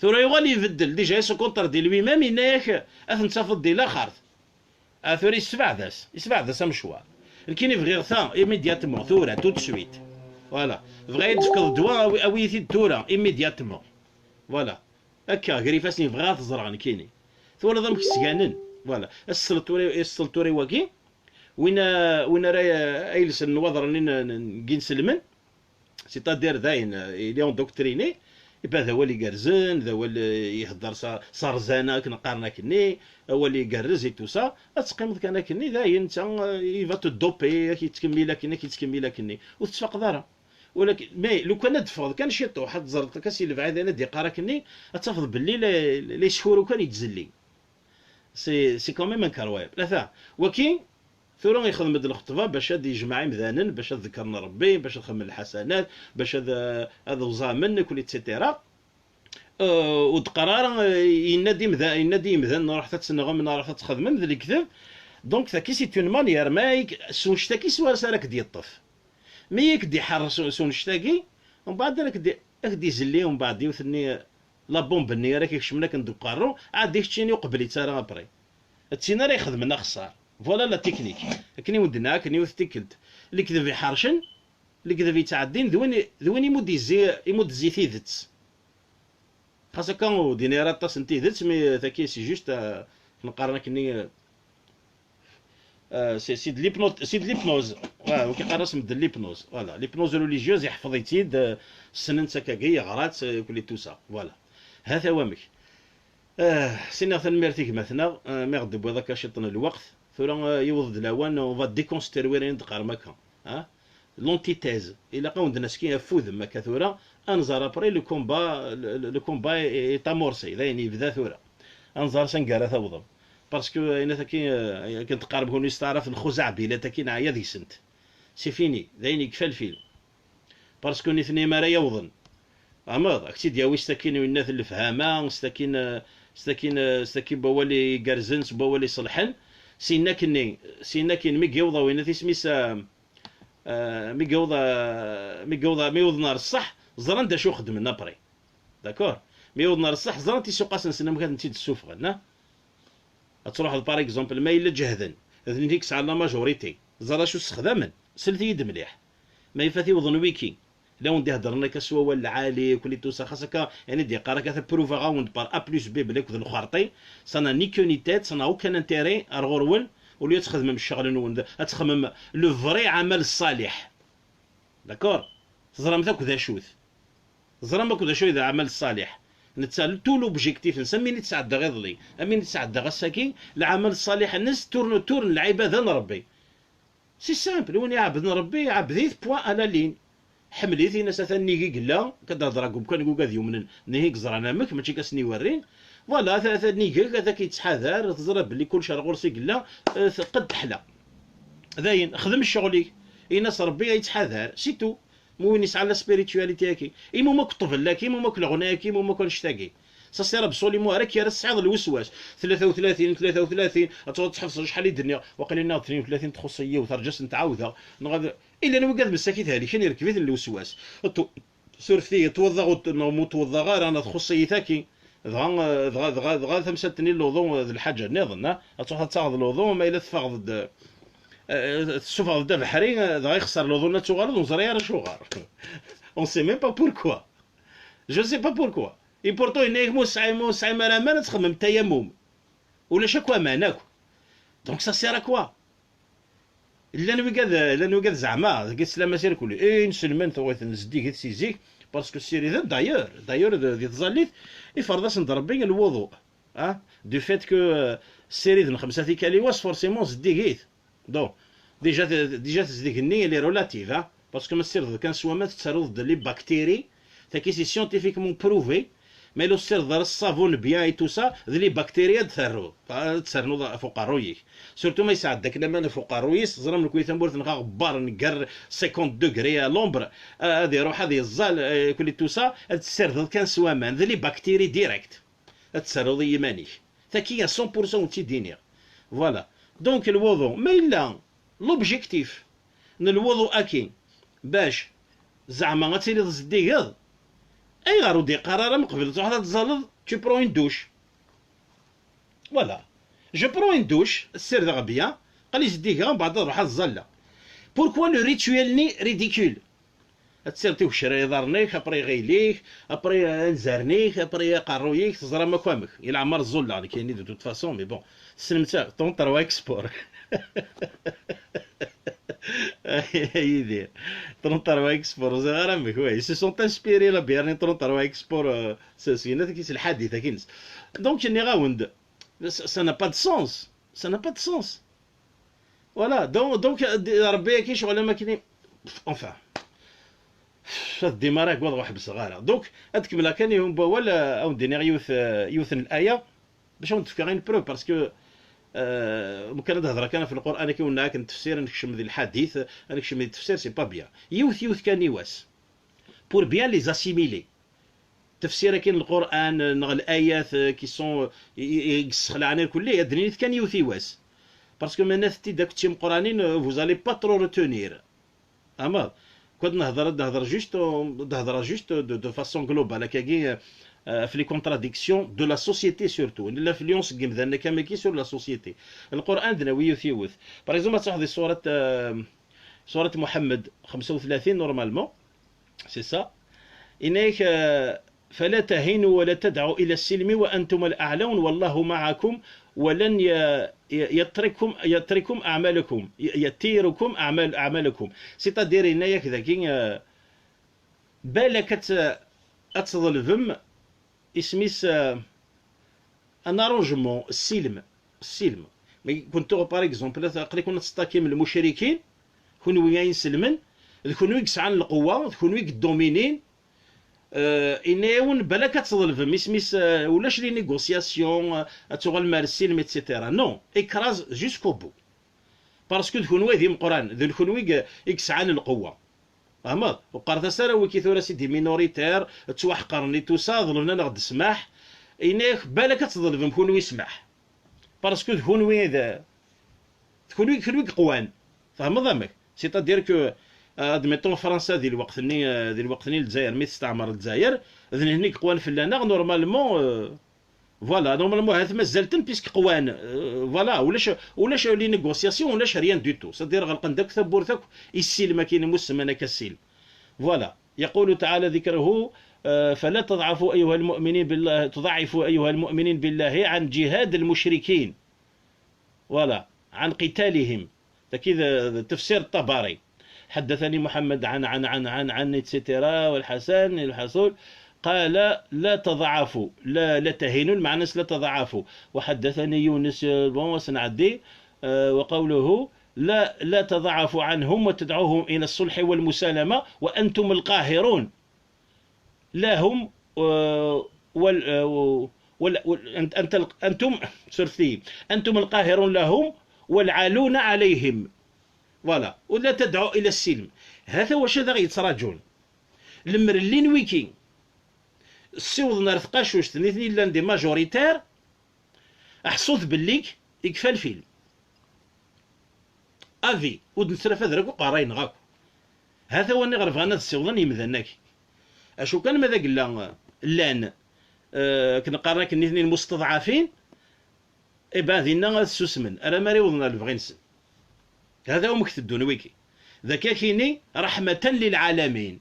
Tura yuɣal ibeddel, déjà il se contredit lui-même, yenna-yak ad ten-tafeḍ di laxert. Ah, tura yessebɛed-as, yessebɛed-as amecwar. Nekkini bɣiɣ ta immédiatement, tura, tout de suite. Voilà. Bɣiɣ ad d-tefkeḍ ddwa, awi, awi-yi-t-id tura, immédiatement. Voilà. Akka, gar ifassen-iw, bɣiɣ ad t-ẓreɣ nekkini. Twalaḍ amek sganen? Voilà. Aselṭuri, aselṭuri wagi, win, win ara, ay yelsen nnwaḍer-nni n, n, n yinselmen, c'est-à-dire dayen, il est endoctriné, et ben d awal igerrzen, d awal, eh, ihedder s, s rrzana, akken qqaren akkenni, awal igerrez et tout ça, ad teqqimeḍ kan akkenni, dayen, netta, eh, il va te doper, ad k-yettkemmil akkenni, ad k-yettkemmil akkenni, ur tettfaqeḍ ara. Walakin, mais lukan ad d-teffɣeḍ kan ciṭuḥ, ad teẓreḍ akka si lebɛid ayen ad d-iqqar akkenni, ad tafeḍ belli la, la yesfuru kan yettzelli. C'est, c'est quand même incroyable. Ata, waki, tura ixdem-d lxeṭba bac ad yejmeɛ imdanen, bac ad ḍekkren Ṛebbi, bac ad xedmen lḥasanat, bac ad, ad uẓamen, nekkni, et cetera. Euh, ur d-qqar ara, euh, yenna-d imda-, yenna-d i yimdanen, ruḥet ad tenɣem, neɣ ruḥet ad txedmem, d lekdeb. Donc, taki, c'est une manière, ma ik-, s wannect-agi s wara ara k-d-yeṭṭef. Mi i k-d-iḥeṛṛ s, s wannect-agi, mbeɛd ara k-d-, ad k-d-izelli, mbeɛd yiwet-nni, la bombe-nni ara k-ikecmen akken deg uqerru, ɛad i keččini uqbel-itt ara après. D tin ara ixedmen axeṣṣar. Voilà la technique. Akken i wen-d-nniɣ akken yiwet tikkelt. Lekdeb iḥercen, lekdeb yettɛeddin, d win, d win imu d-izzi, imu d-tezzi tidet. Xas akka ur d-ini ara aṭas n tidet, mais taki c'est juste, euh, neqqaren akkenni, euh, Euh, c'est, c'est de l'hypno-, c'est de l'hypnose. Ouais, ok, qqaren-as medden l'hypnose. Voilà, l'hypnose religieuse, yeḥfeḍ-itt-id, euh, ssnen-tt akkagi, yeɣra-tt, euh, kulli tout ça. Voilà. Ha-t-a wamek. Euh, s-iniɣ tanemmirt i gma-tneɣ, euh, mi ɣ-d-tewwiḍ akka ciṭ n lweqt. Tura, euh, yewweḍ-d lawan, on va déconstruire ayen d-qqarem akka. Hein? L'antithèse. Ilaq ad wen-d-naski afudem akka tura, ad nẓer après le combat, le, le, le combat est, est amorcé, d ayen yebda tura. Ad nẓer s anga ara tawḍem. Parce que ayen ataki, euh, akken teqqarem kunwi s taɛrabt, lxuzaɛbilat-agi neɛya deg-sent. C'est fini, d ayen yekfa lfil. Parce que nitni mi ara yawḍen, amaḍ, ad k-tt-id-yawi s takin winna n lefhama, s takin, euh, s takin, euh, s takin n wawal igerrzen, s wawal iṣelḥen. Sin akken, sin akken mi yewweḍ winna tismi-s, euh, Ah, mi yewweḍ, ah, mi yewweḍ, mi wwḍen ɣer ṣṣeḥ, ẓran d acu xedmen après. D'accord? Mi wwḍen ɣer ṣṣeḥ, ẓran tisuqas-nsen amek ad tent-id-ssufɣen, ah? Ad truḥeḍ, par exemple, ma yella ǧehden, d nitni i yesɛan la majorité. Ẓer acu ssexdamen. Slet-iyi-d mliḥ. Ma ifat iwḍen wiki, la wen-d-iheddren akka s wawal lɛali, kulli tout ça, xas akka, yani d-yeqqar akka, prouveɣ-awen-d par A plus B belli akked lxerṭi, ça n'a ni queue ni tête, ça n'a aucun intérêt ar ɣur-wen, au lieu ad txedmem ccɣel-nwen, ad txedmem le vrai amal ṣṣaliḥ. D'accord? Teẓram akk d acu-t. Teẓram akk d acu i d amal ṣṣaliḥ. Netta, tout l'objectif-nnes, am win i d-sɛeddaɣ iḍelli, am win i d-sɛeddaɣ ass-agi, lɛamal ṣṣaliḥ-nnes tourne autour n lɛibada n Ṛebbi. C'est simple, win iɛebden Ṛebbi, iɛebed-it, point à la ligne. Ḥemmel-it, in-as atan nnig i yella, kad hedreɣ deg umkan n wigad yumnen, nihi i yeẓran amek, mačči ad sen-iwerri. Voilà, ata, ata nnig-k, ata k-yettḥadar, teẓriḍ belli kullec ar ɣur-s i yella, eh, teqqed teḥla. Dayen, xdem ccɣel-ik. Ini-as Rebbi ad yettḥadar, c'est tout. Mi win yesɛan la spiritualité-agi, imi ma ṭṭbel-agi, imi ma leɣna-agi, imi ma annect-agi. Ça sert absolument à rien, ara tesɛiḍ lweswas. Tlata u tlatin, tlata u tlatin, ad truḥeḍ tḥefẓeḍ acḥal i d-nniɣ. Waqila nniɣ tnin u tlatin txuṣṣ yiwet, rǧu ad sent-ɛawdeɣ. Neɣ ad, illa n wigad messakit heliken, irkeb-iten lweswas. Ṭu-, surfet-iyi, ṭweddeɣ ur ṭ-, neɣ ur ṭweddeɣ ara, neɣ txuṣṣ-iyi tagi. Dɣa, dɣa, dɣa, dɣa tamsalt-nni n luḍu d lḥaǧa nniḍen, ha? Ad truḥeḍ ad taɣeḍ luḍu, ma yella teffɣeḍ-d, eh, tessufɣeḍ-d abeḥri, eh, dɣa ixṣer luḍu-nni ad tuɣaleḍ, ur neẓri ara acuɣer. On sait même pas pourquoi. Je sais pas pourquoi. Et pourtant, yenna-yak ma ur tesɛim, ma ur tesɛim ara aman, ad txemmem tayamum. Ulac akk aman akk. Donc ça sert à quoi? Llan wigad, llan wigad zeɛma deg islam asirkul, eh, inselmen tuɣ-iten zeddiget si zik, parce que ssiriden, d'ailleurs, d'ailleurs, d-, di tẓallit, iferḍ-asen-d Rebbi lwuḍu, ah, du fait que, euh, ssiriden xemsa tikkal i wass, forcément zeddigit. Donc, déjà, déjà tezdeg-nni, elle est relative, ah, parce que ma tessirdeḍ kan s waman, tettaruḍ-d les bactéries, tagi c'est scientifiquement prouvé, mais ur tessirdeḍ ara ṣṣabun bien et tout ça, d les bactéries ad d-terruḍ, ad d-ternuḍ ɣef uqerruy-ik. Surtout ma yesɛedda-k laman ɣef uqerruy-is, teẓram nekni tamurt-nneɣ aɣebbar, neggar cinquante degrés à l'ombre, ad iruḥ ad yeẓẓal, eh, kulli tout ça, ad tessirdeḍ kan s waman, d les bactéries direct. Ad tserreḍ i yiman-ik. Tagi à cent pour cent ur tt-id-iniɣ. Voilà. Donc, lwuḍu, ma yella l'objectif n lwuḍu-agi bac zeɛma ad tiliḍ zeddigeḍ, ayɣer ur d-yeqqar ara meqbel ad truḥeḍ ad tẓalleḍ, tu prends une douche? Voilà. Je prends une douche, ssirdeɣ bien, aql-i zeddigeɣ, mbeɛd ad ruḥeɣ ad ẓalleɣ. Pourquoi le rituel-nni ridicule? Ad tessired tigecrar iḍarren-ik, après iɣil-ik, après anzaren-ik, après aqerruy-ik, teẓram akk amek. I leɛmer ẓẓulleɣ nekkini de toute façon, mais bon, tessnem-tt, trente-trois export. Ay Yidir, trente-trois export, ur ẓriɣ ara amek, ouais. Ils se sont inspirés la bière-nni trente-trois export, euh, s-, syin ad k-, s lḥadit-agi-ines. Donc, nniɣ-awen-d, ça, ça n'a pas de sens. Ça n'a pas de sens. Voilà, donc, donc, d-, Rebbi-agi ccɣel am akken i-, enfin, ad ddimar agad ur ḥebbseɣ ara. Donc, ad kemmleɣ kan yiwen n wawal, euh, ad wen-d-iniɣ yiwet, euh, yiwet n laya, bac ad wen-d-fkeɣ une preuve, parce que, euh, lukan ad hedreɣ kan ɣef Lqur'an, akka wenna akken tefsir, ad nekcem di lḥadit, ad nekcem di tefsir, c'est pas bien. Yiwet, yiwet kan i wass. Pour bien les assimiler. Tefsir-agi n Lqur'an, neɣ l'ayat, euh, qui sont, euh, i, i, i yessexlaɛen irkelli, ad d-nini kan yiwet i wass. Parce que ma nnant-t-id akk d timeqqranin, euh, vous allez pas trop retenir. Ama, quoi, ad nehder, ad nehder juste, euh, ad hedreɣ juste de, de façon globale, akkagi, euh, euh, ɣef les contradictions de la société surtout, l'influence n yimdanen akk-agi sur la société. Lqur'an ad d-nawi yiwet yiwet. Par exemple, ad truḥeḍ di surat, euh, surat Muḥemmed xemsa u tlatin, normalement. C'est ça. Yenna-yak, euh, فلا تهنوا ولا تدعوا إلى السلم وأنتم الأعلون والله معكم ولن ي-، ي-، يترككم، يترككم أعمالكم، ي-، يترككم أعمال-، أعمالكم. C'est-à-dire, yenna-yak dagi, euh, balak ad tt-, ad tḍelbem, isem-is, euh, un arrangement, ssilem, ssilem. Mais كنتو, par exemple, aql-iken ad tettakim lmucrikin, kunwi ay inselmen, d kunwi i yesɛan lqewwa, d kunwi i yeddominin, euh, yenna-yawen balak ad tḍelbem, isem-is, euh, ulac les négociations, euh, ad tuɣalem ar ssilem, et cetera. Non, écrase jusqu'au bout. Parce que d kunwi ay d imeqqranen, d kunwi i, i yesɛan lqewwa. Fehmeḍ? Ur qqaret-as ara wiki tura c'est des minoritaires, ttwaḥqren et tout ça, ḍelben-aneɣ-d ssmaḥ. Yenna-yak balak ad tḍelbem kunwi ssmaḥ. Parce que d kunwi d, d kunwi, kunwi i yeqwan. Tfehmeḍ amek? C'est-à-dire que, euh, admettons, Fransa di lweqt-nni, euh, di lweqt-nni n Lezzayer, mi testeɛmer Lezzayer, d nehni i yeqwan fell-aneɣ, normalement, euh, voilà, normalement, ahat mazal-ten puisque qwan, euh, voilà, ulac, ulac les négociations, ulac rien du tout. C'est-à-dire, ɣelqen-d akk tawwurt akk, i ssilem akin, imussemen akka ssilem. Voilà. يقول تعالى ذكره, euh, فلا تضعفوا أيها المؤمنين بالله، تضعفوا أيها المؤمنين بالله عن جهاد المشركين. Voilà. عن قتالهم. Tagi d, d tefsir Ṭabari. حدثني محمد عن، عن، عن، عن، عن، et cetera, والحسن، الحصول. قال: لا تضعفوا، لا، لا تهنوا، المعنى لا تضعفوا. وحدثني يونس، bon, ad s-nɛeddi, euh, وقوله: لا، لا تضعفوا عنهم وتدعوهم إلى الصلح والمسالمة وأنتم القاهرون. لا هم، آه، وال-، آه، وال-، وال-، أنت، أنت ال-، أنتم، سورتي، أنتم القاهرون لهم والعالون عليهم. Voilà, ولا تدعو إلى السلم. هذا واش هذا غيتراجون. Lemmer llin wiki ssiwḍen ar tqacuct nitni llan des majoritaires, ḥṣut belli ikfa lfilm. Avi, ur d-nettrafad ara akk uqerray-nneɣ akk. Hata wani ɣer bɣan ad ssiwḍen yimdanen-agi. Acu kan ma d agella llan, eh, akken qqaren akken nitni lmusteḍɛafin, iban dinna ad ssusmen, ara ma ara iwḍen ar lebɣi-nsen. Hata umek teddun wiki. D akka kini, رحمة للعالمين.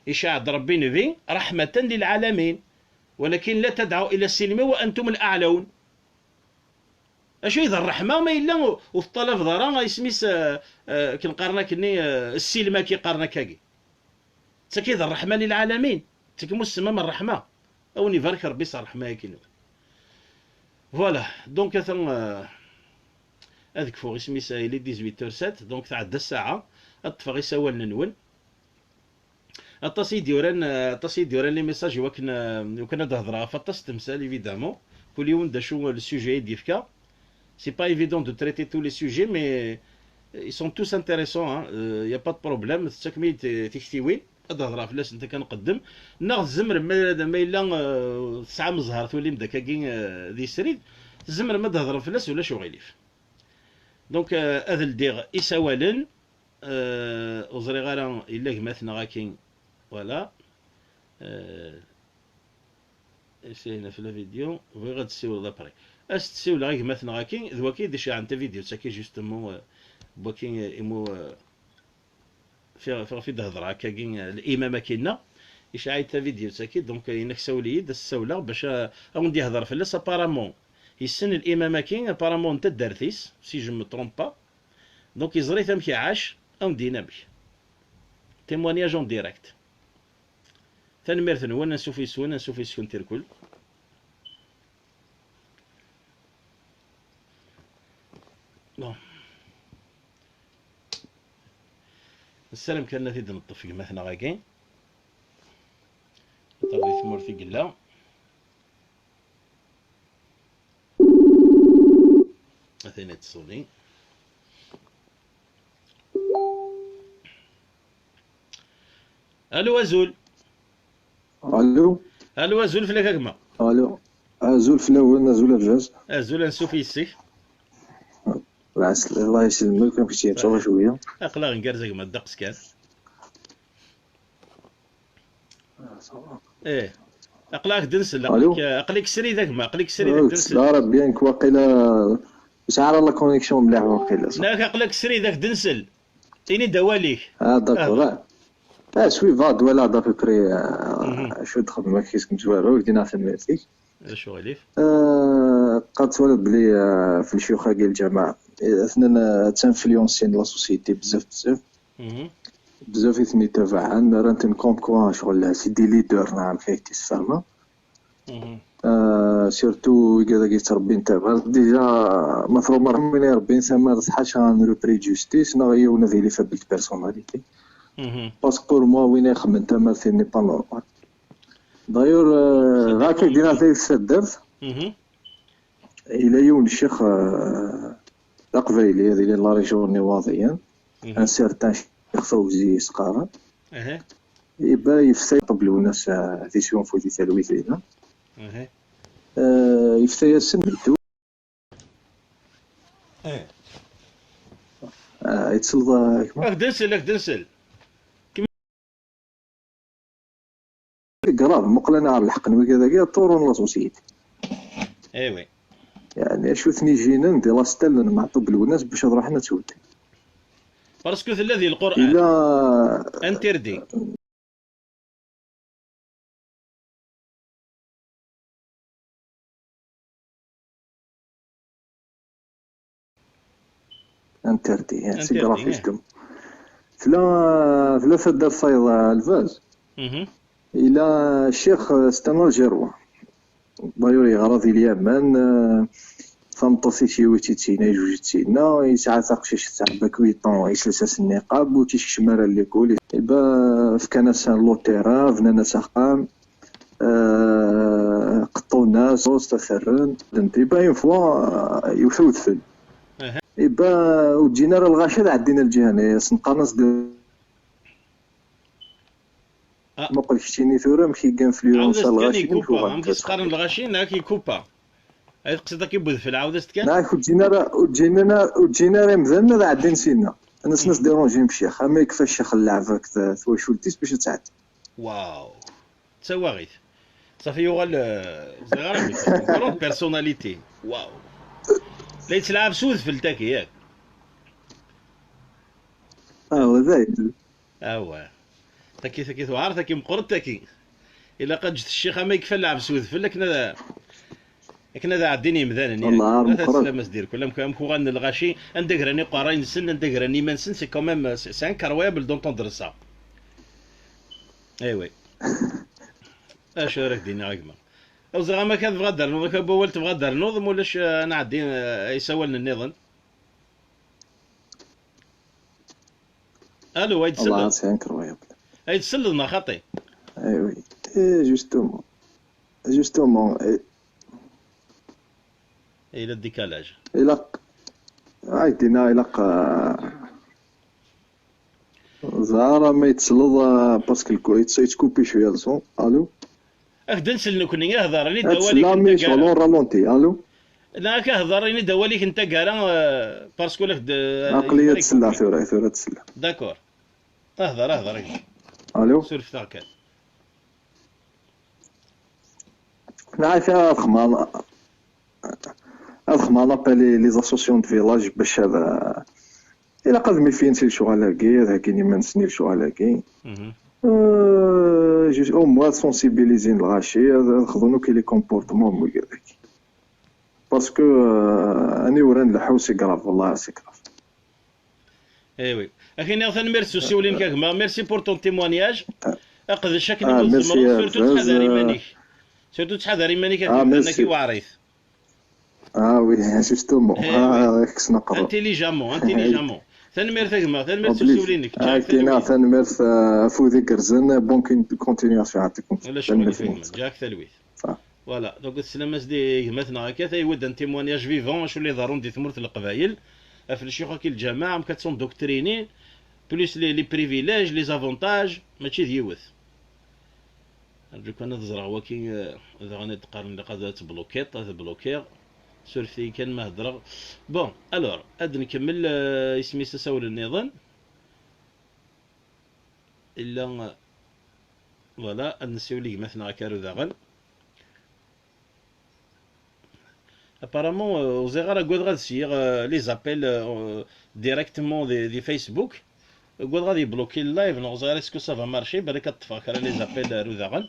Iceɛ-d Ṛebbi Nnbi, رحمة للعالمين. ولكن لا تدعوا إلى السلم وأنتم الأعلون. Acu i d ṛṛeḥma ma yella ur, ur teṭṭalabeḍ ara isem-is, eh, eh, akken qqaren akkenni, eh, ssilem-agi qqaren akkagi. D tagi i d ṛṛeḥma lilɛalamin. D tagi mu tsemma ṛṛeḥma. A wen-ibarek Ṛebbi s ṛṛeḥma-agi-nwen. Voilà, donc atan, eh, ad kfuɣ isem-is, eh, il est dix-huit heures sept, donc tɛedda ssaɛa, ad ṭṭfeɣ isawalen-nwen. Aṭas i d-yuran, aṭas i d-yuran les messages i wakken, eh, i wakken ad d-hedreɣ ɣef aṭas n temsal, évidemment. Kul yiwen d acu le sujet i d-yefka. C'est pas évident de traiter tous les sujets, mais ils sont tous intéressants, hein. Euh, y a pas de problème. Tettakem-iyi-d tiktiwin, ad d-hedreɣ fell-asent akken nqeddem. Neɣ tzemrem, ma, ma yella, eh, tesɛam zzher, tulim-d akkagi, eh, di srid, tzemrem ad d-hedrem fell-as, ulac uɣilif. Donc, eh, ad ldiɣ isawalen. Euh, ur ẓriɣ ara yella gma-tneɣ akin. Voilà. Euh, essayer la vidéo. Bɣiɣ ad ssiwleɣ après. Ad s-ssiwleɣ i gma-tneɣ akin, d waki i d-iceɛɛen tavidyut-agi, justement, euh, n waki, euh, imu, euh, fi, fi, fi d-hedreɣ akkagi, euh, l'imam akinna. Iceɛɛi-d tavidyut-agi, donc, euh, yenna-k sawel-iyi-d, ad s-ssawleɣ bac a, a wen-d-yehder fell-as, apparemment. Yessen l'imam akin, apparemment, n taddart-is, si je me trompe pas. Donc, yeẓra-t amek iɛac, a wen-d-yini amek. Témoignage en direct. Tanemmirt-nwen, ansuf yes-wen, ansuf yes-kent irkul. Bon. Nessaram kan ad t-id-neṭṭef gma-tneɣ-agi. Axaṭer di tmurt i yella. Atan yettṣuli. Alo, azul. Alo. Alo, azul fell-ak a gma. Alo. Azul fell-awen, azul a lbaz. Azul, ansuf yes-k. Lɛesl, Allah yesselmek, amek ttemcawa cwiya. Aql-aɣ ngerrez a gma, ddeqs kan. Eh, aql-aɣ d-nsel. Alo? Aql-ik, aql-ik srid a gma, aql-ik srid a d-nsel. Ur ttla ara bien, waqila yesɛa ara la connexion mliḥ waqila, صح. Nek aql-ak srid a d-nsel. Ini-d awal-ik. Ah, d'accord. Ah, suivant ad walaɣ à peu près, ah, acu d-xedmeɣ, qu'est-ce que tu vois, dinna tanemmirt-ik. D acu ɣilif? Ah, qad twalaḍ bli, ah, f lecyux-agi lǧamaɛ, eh, atnan, ah, ttinfluensin la société bzaf, bzaf. Bzaf i ten-itabaɛen, rran-ten comme quoi ccɣel c'est des leaders, neɣ amek ay t-issefhem. Euh, surtout wigad-agi yettrebbin tamart. Déjà, ma tṛumaḍ win irebbin tamart, ḥaca un repris de justice, neɣ yiwen ad yili faible de personnalité. Parce que pour moi, win ixemmen tamart, il n'est pas normal. D'ailleurs, euh, d akka i d-yenna taddart. Yella yiwen ccix, euh, d aqbayli, ad yili la région n Iwaḍiyen. Un certain Ccix Fawzi i s-qqaren. Iba yefta Ṭeb Lwennas, ah, di sgunfu di talwit dinna. Ah, yefta-yasen beltu. Ah, yettleḍ, ah, gma? Ak d-nsel, ak d-nsel. Grave, muqel ana ɣer lḥeqq n wigad-agi, ṭurun la société. Eh oui. Yeɛni, acu ten-ijinen di la stèle n Meɛṭub Lwennas bac ad ruḥen ad twet. Parce que tella di Lqur'an. Ila interdit. Interdit, c'est grave, justement. Tella, tella taddart tayeḍ, a lbaz. Ila ccix, euh, c'est un Algérois. D'ailleurs, yeɣra di Lyamen, euh, tameṭṭut-is yiwet-itt-inna, ijuj-itt-inna, yesɛa taqcict tesɛa vingt-huit ans, yesla-as nniqab, ur tt-iskecmem ara l'école. Iba, fkan-as un lot terrain, bnan-as axxam, euh, qeṭṭun-as, ɣur-s taferren. Iba, une fois, euh, yewwet udfel. Iba ur ǧǧin ara lɣaci ad ɛeddin lǧiha-nni, asen-qqaren-as d Ah. Muqel keččini tura amek i influensa lɣaci. Amek uɣal amek i s-qqaren lɣaci, neɣ amek ikupa? Ay teqsiḍ akka i wedfel, ɛawed-as-d kan. Neɣ ur ǧǧin ara, ur ǧǧin ara, ur ǧǧin ara imdanen ad ɛeddin sinna. Asen-as déranger ccix, ama yekfa ccix n lɛeb akked twacult-is bac ad tɛeddi. Waw. D tawaɣit. Safi yuɣal, eh, ẓriɣ ara grande personnalité. Waw. La yettlɛab s udfel taki, yak? Ah, wa dayen. Awa. Taki, taki tuɛer, taki meqqret, taki. Ilaq ad ǧǧet ccix ama yekfa lɛeb s udfel akken ad, akken ad ɛeddin yemdanen. Wallah, ar meqqret. Teslam-as dirkul, amek, amek uɣalen lɣaci, anda gran iqerray-nsen, anda gran iman-nsen, c'est quand même, c'est, c'est incroyable d'entendre ça. Eh oui. Acu ara k-d-iniɣ a gma? Ur ẓriɣ ama kan tebɣa ad d-ternuḍ, akka n wawal tebɣa ad d-ternuḍ, ma ulac, eh, ad nɛeddi, eh, i yisawalen nniḍen. Allô, ay d-tselleḍ? Wallah, c'est incroyable. Ay d-tselleḍ neɣ xaṭi? Eh oui. Eh, justement. Justement, eh. Yella décalage. Ilaq, ay d-iniɣ, ilaq, eh, Zara ma yettleḍ, eh, parce que le co-, yetts-, yettkupi cwiya le son. Allô? Ak-d nsel nekni, ihḍer, ini-d awal-ik n taggara. Ccɣel ur ralenti. Allô? Neɣ ak-ihḍer, ini-d awal-ik n taggara, eh, parce que ak-d, eh, aql-iyi ad selleɣ tura, tura ad selleɣ. D'accord. Hḍer, hḍer, a gma. Allô? Surfet-aɣ kan. Neɣ akka ad xedmeɣ, ad xedmeɣ appel i les associations de village bac ad, ilaq ad mifyen si lecɣal-agi, ad heggin iman-nsen i lecɣal-agi. Mhm. Euh, juste au moins ad sensibilisin lɣaci, ad, ad xedmen akk les comportements am wigad-agi. Parce que, euh, aniwer ad nleḥḥu, c'est grave, wallah, c'est grave. Eh oui. Ak-iniɣ tanemmirt s usiwel-inek a gma. Merci pour ton témoignage. Aqdec akken i tzemreḍ, surtout ttḥadar iman-ik. Surtout ttḥadar iman-ik a gma, anak iweɛrit. Ah oui, justement. Eh oui. Ah, kksen aqerru. Intelligemment, intelligemment. Tanemmirt a gma, tanemmirt s usiwel-inek. Ak-iniɣ tanemmirt, euh, afud igerrzen, bonne continuation. Ulac aɣilif a gma, ǧǧiɣ-ak talwit. Voilà, donc teslam-as-d i gma-tneɣ akka, taywed un témoignage vivant, acu la iḍerrun di tmurt n Leqbayel, ɣef lecyux-agi n lǧameɛ, amek ad ttendoctrinin, plus les, les privilèges, les avantages, mačči d yiwet. Rǧu kan ad ẓreɣ waki, eh, daɣen ad d-qqaren ilaq ad tblokiḍ, ad tblokiɣ, surfet-iyi kan ma heddreɣ. Bon, alors, ad nkemmel, eh, isem-is asawel nniḍen. Illa, voilà, ad nsiwel i gma-tneɣ Akaru daɣen. Apparemment, euh, ur ẓriɣ ara, ugadeɣ ad syiɣ, euh, les appels, euh, directement di, di Facebook. Ugadeɣ ad yebloki le live, neɣ ur ẓriɣ ara est-ce que ça va marcher, balak ad ṭṭfeɣ kra les appels ar udaɣen.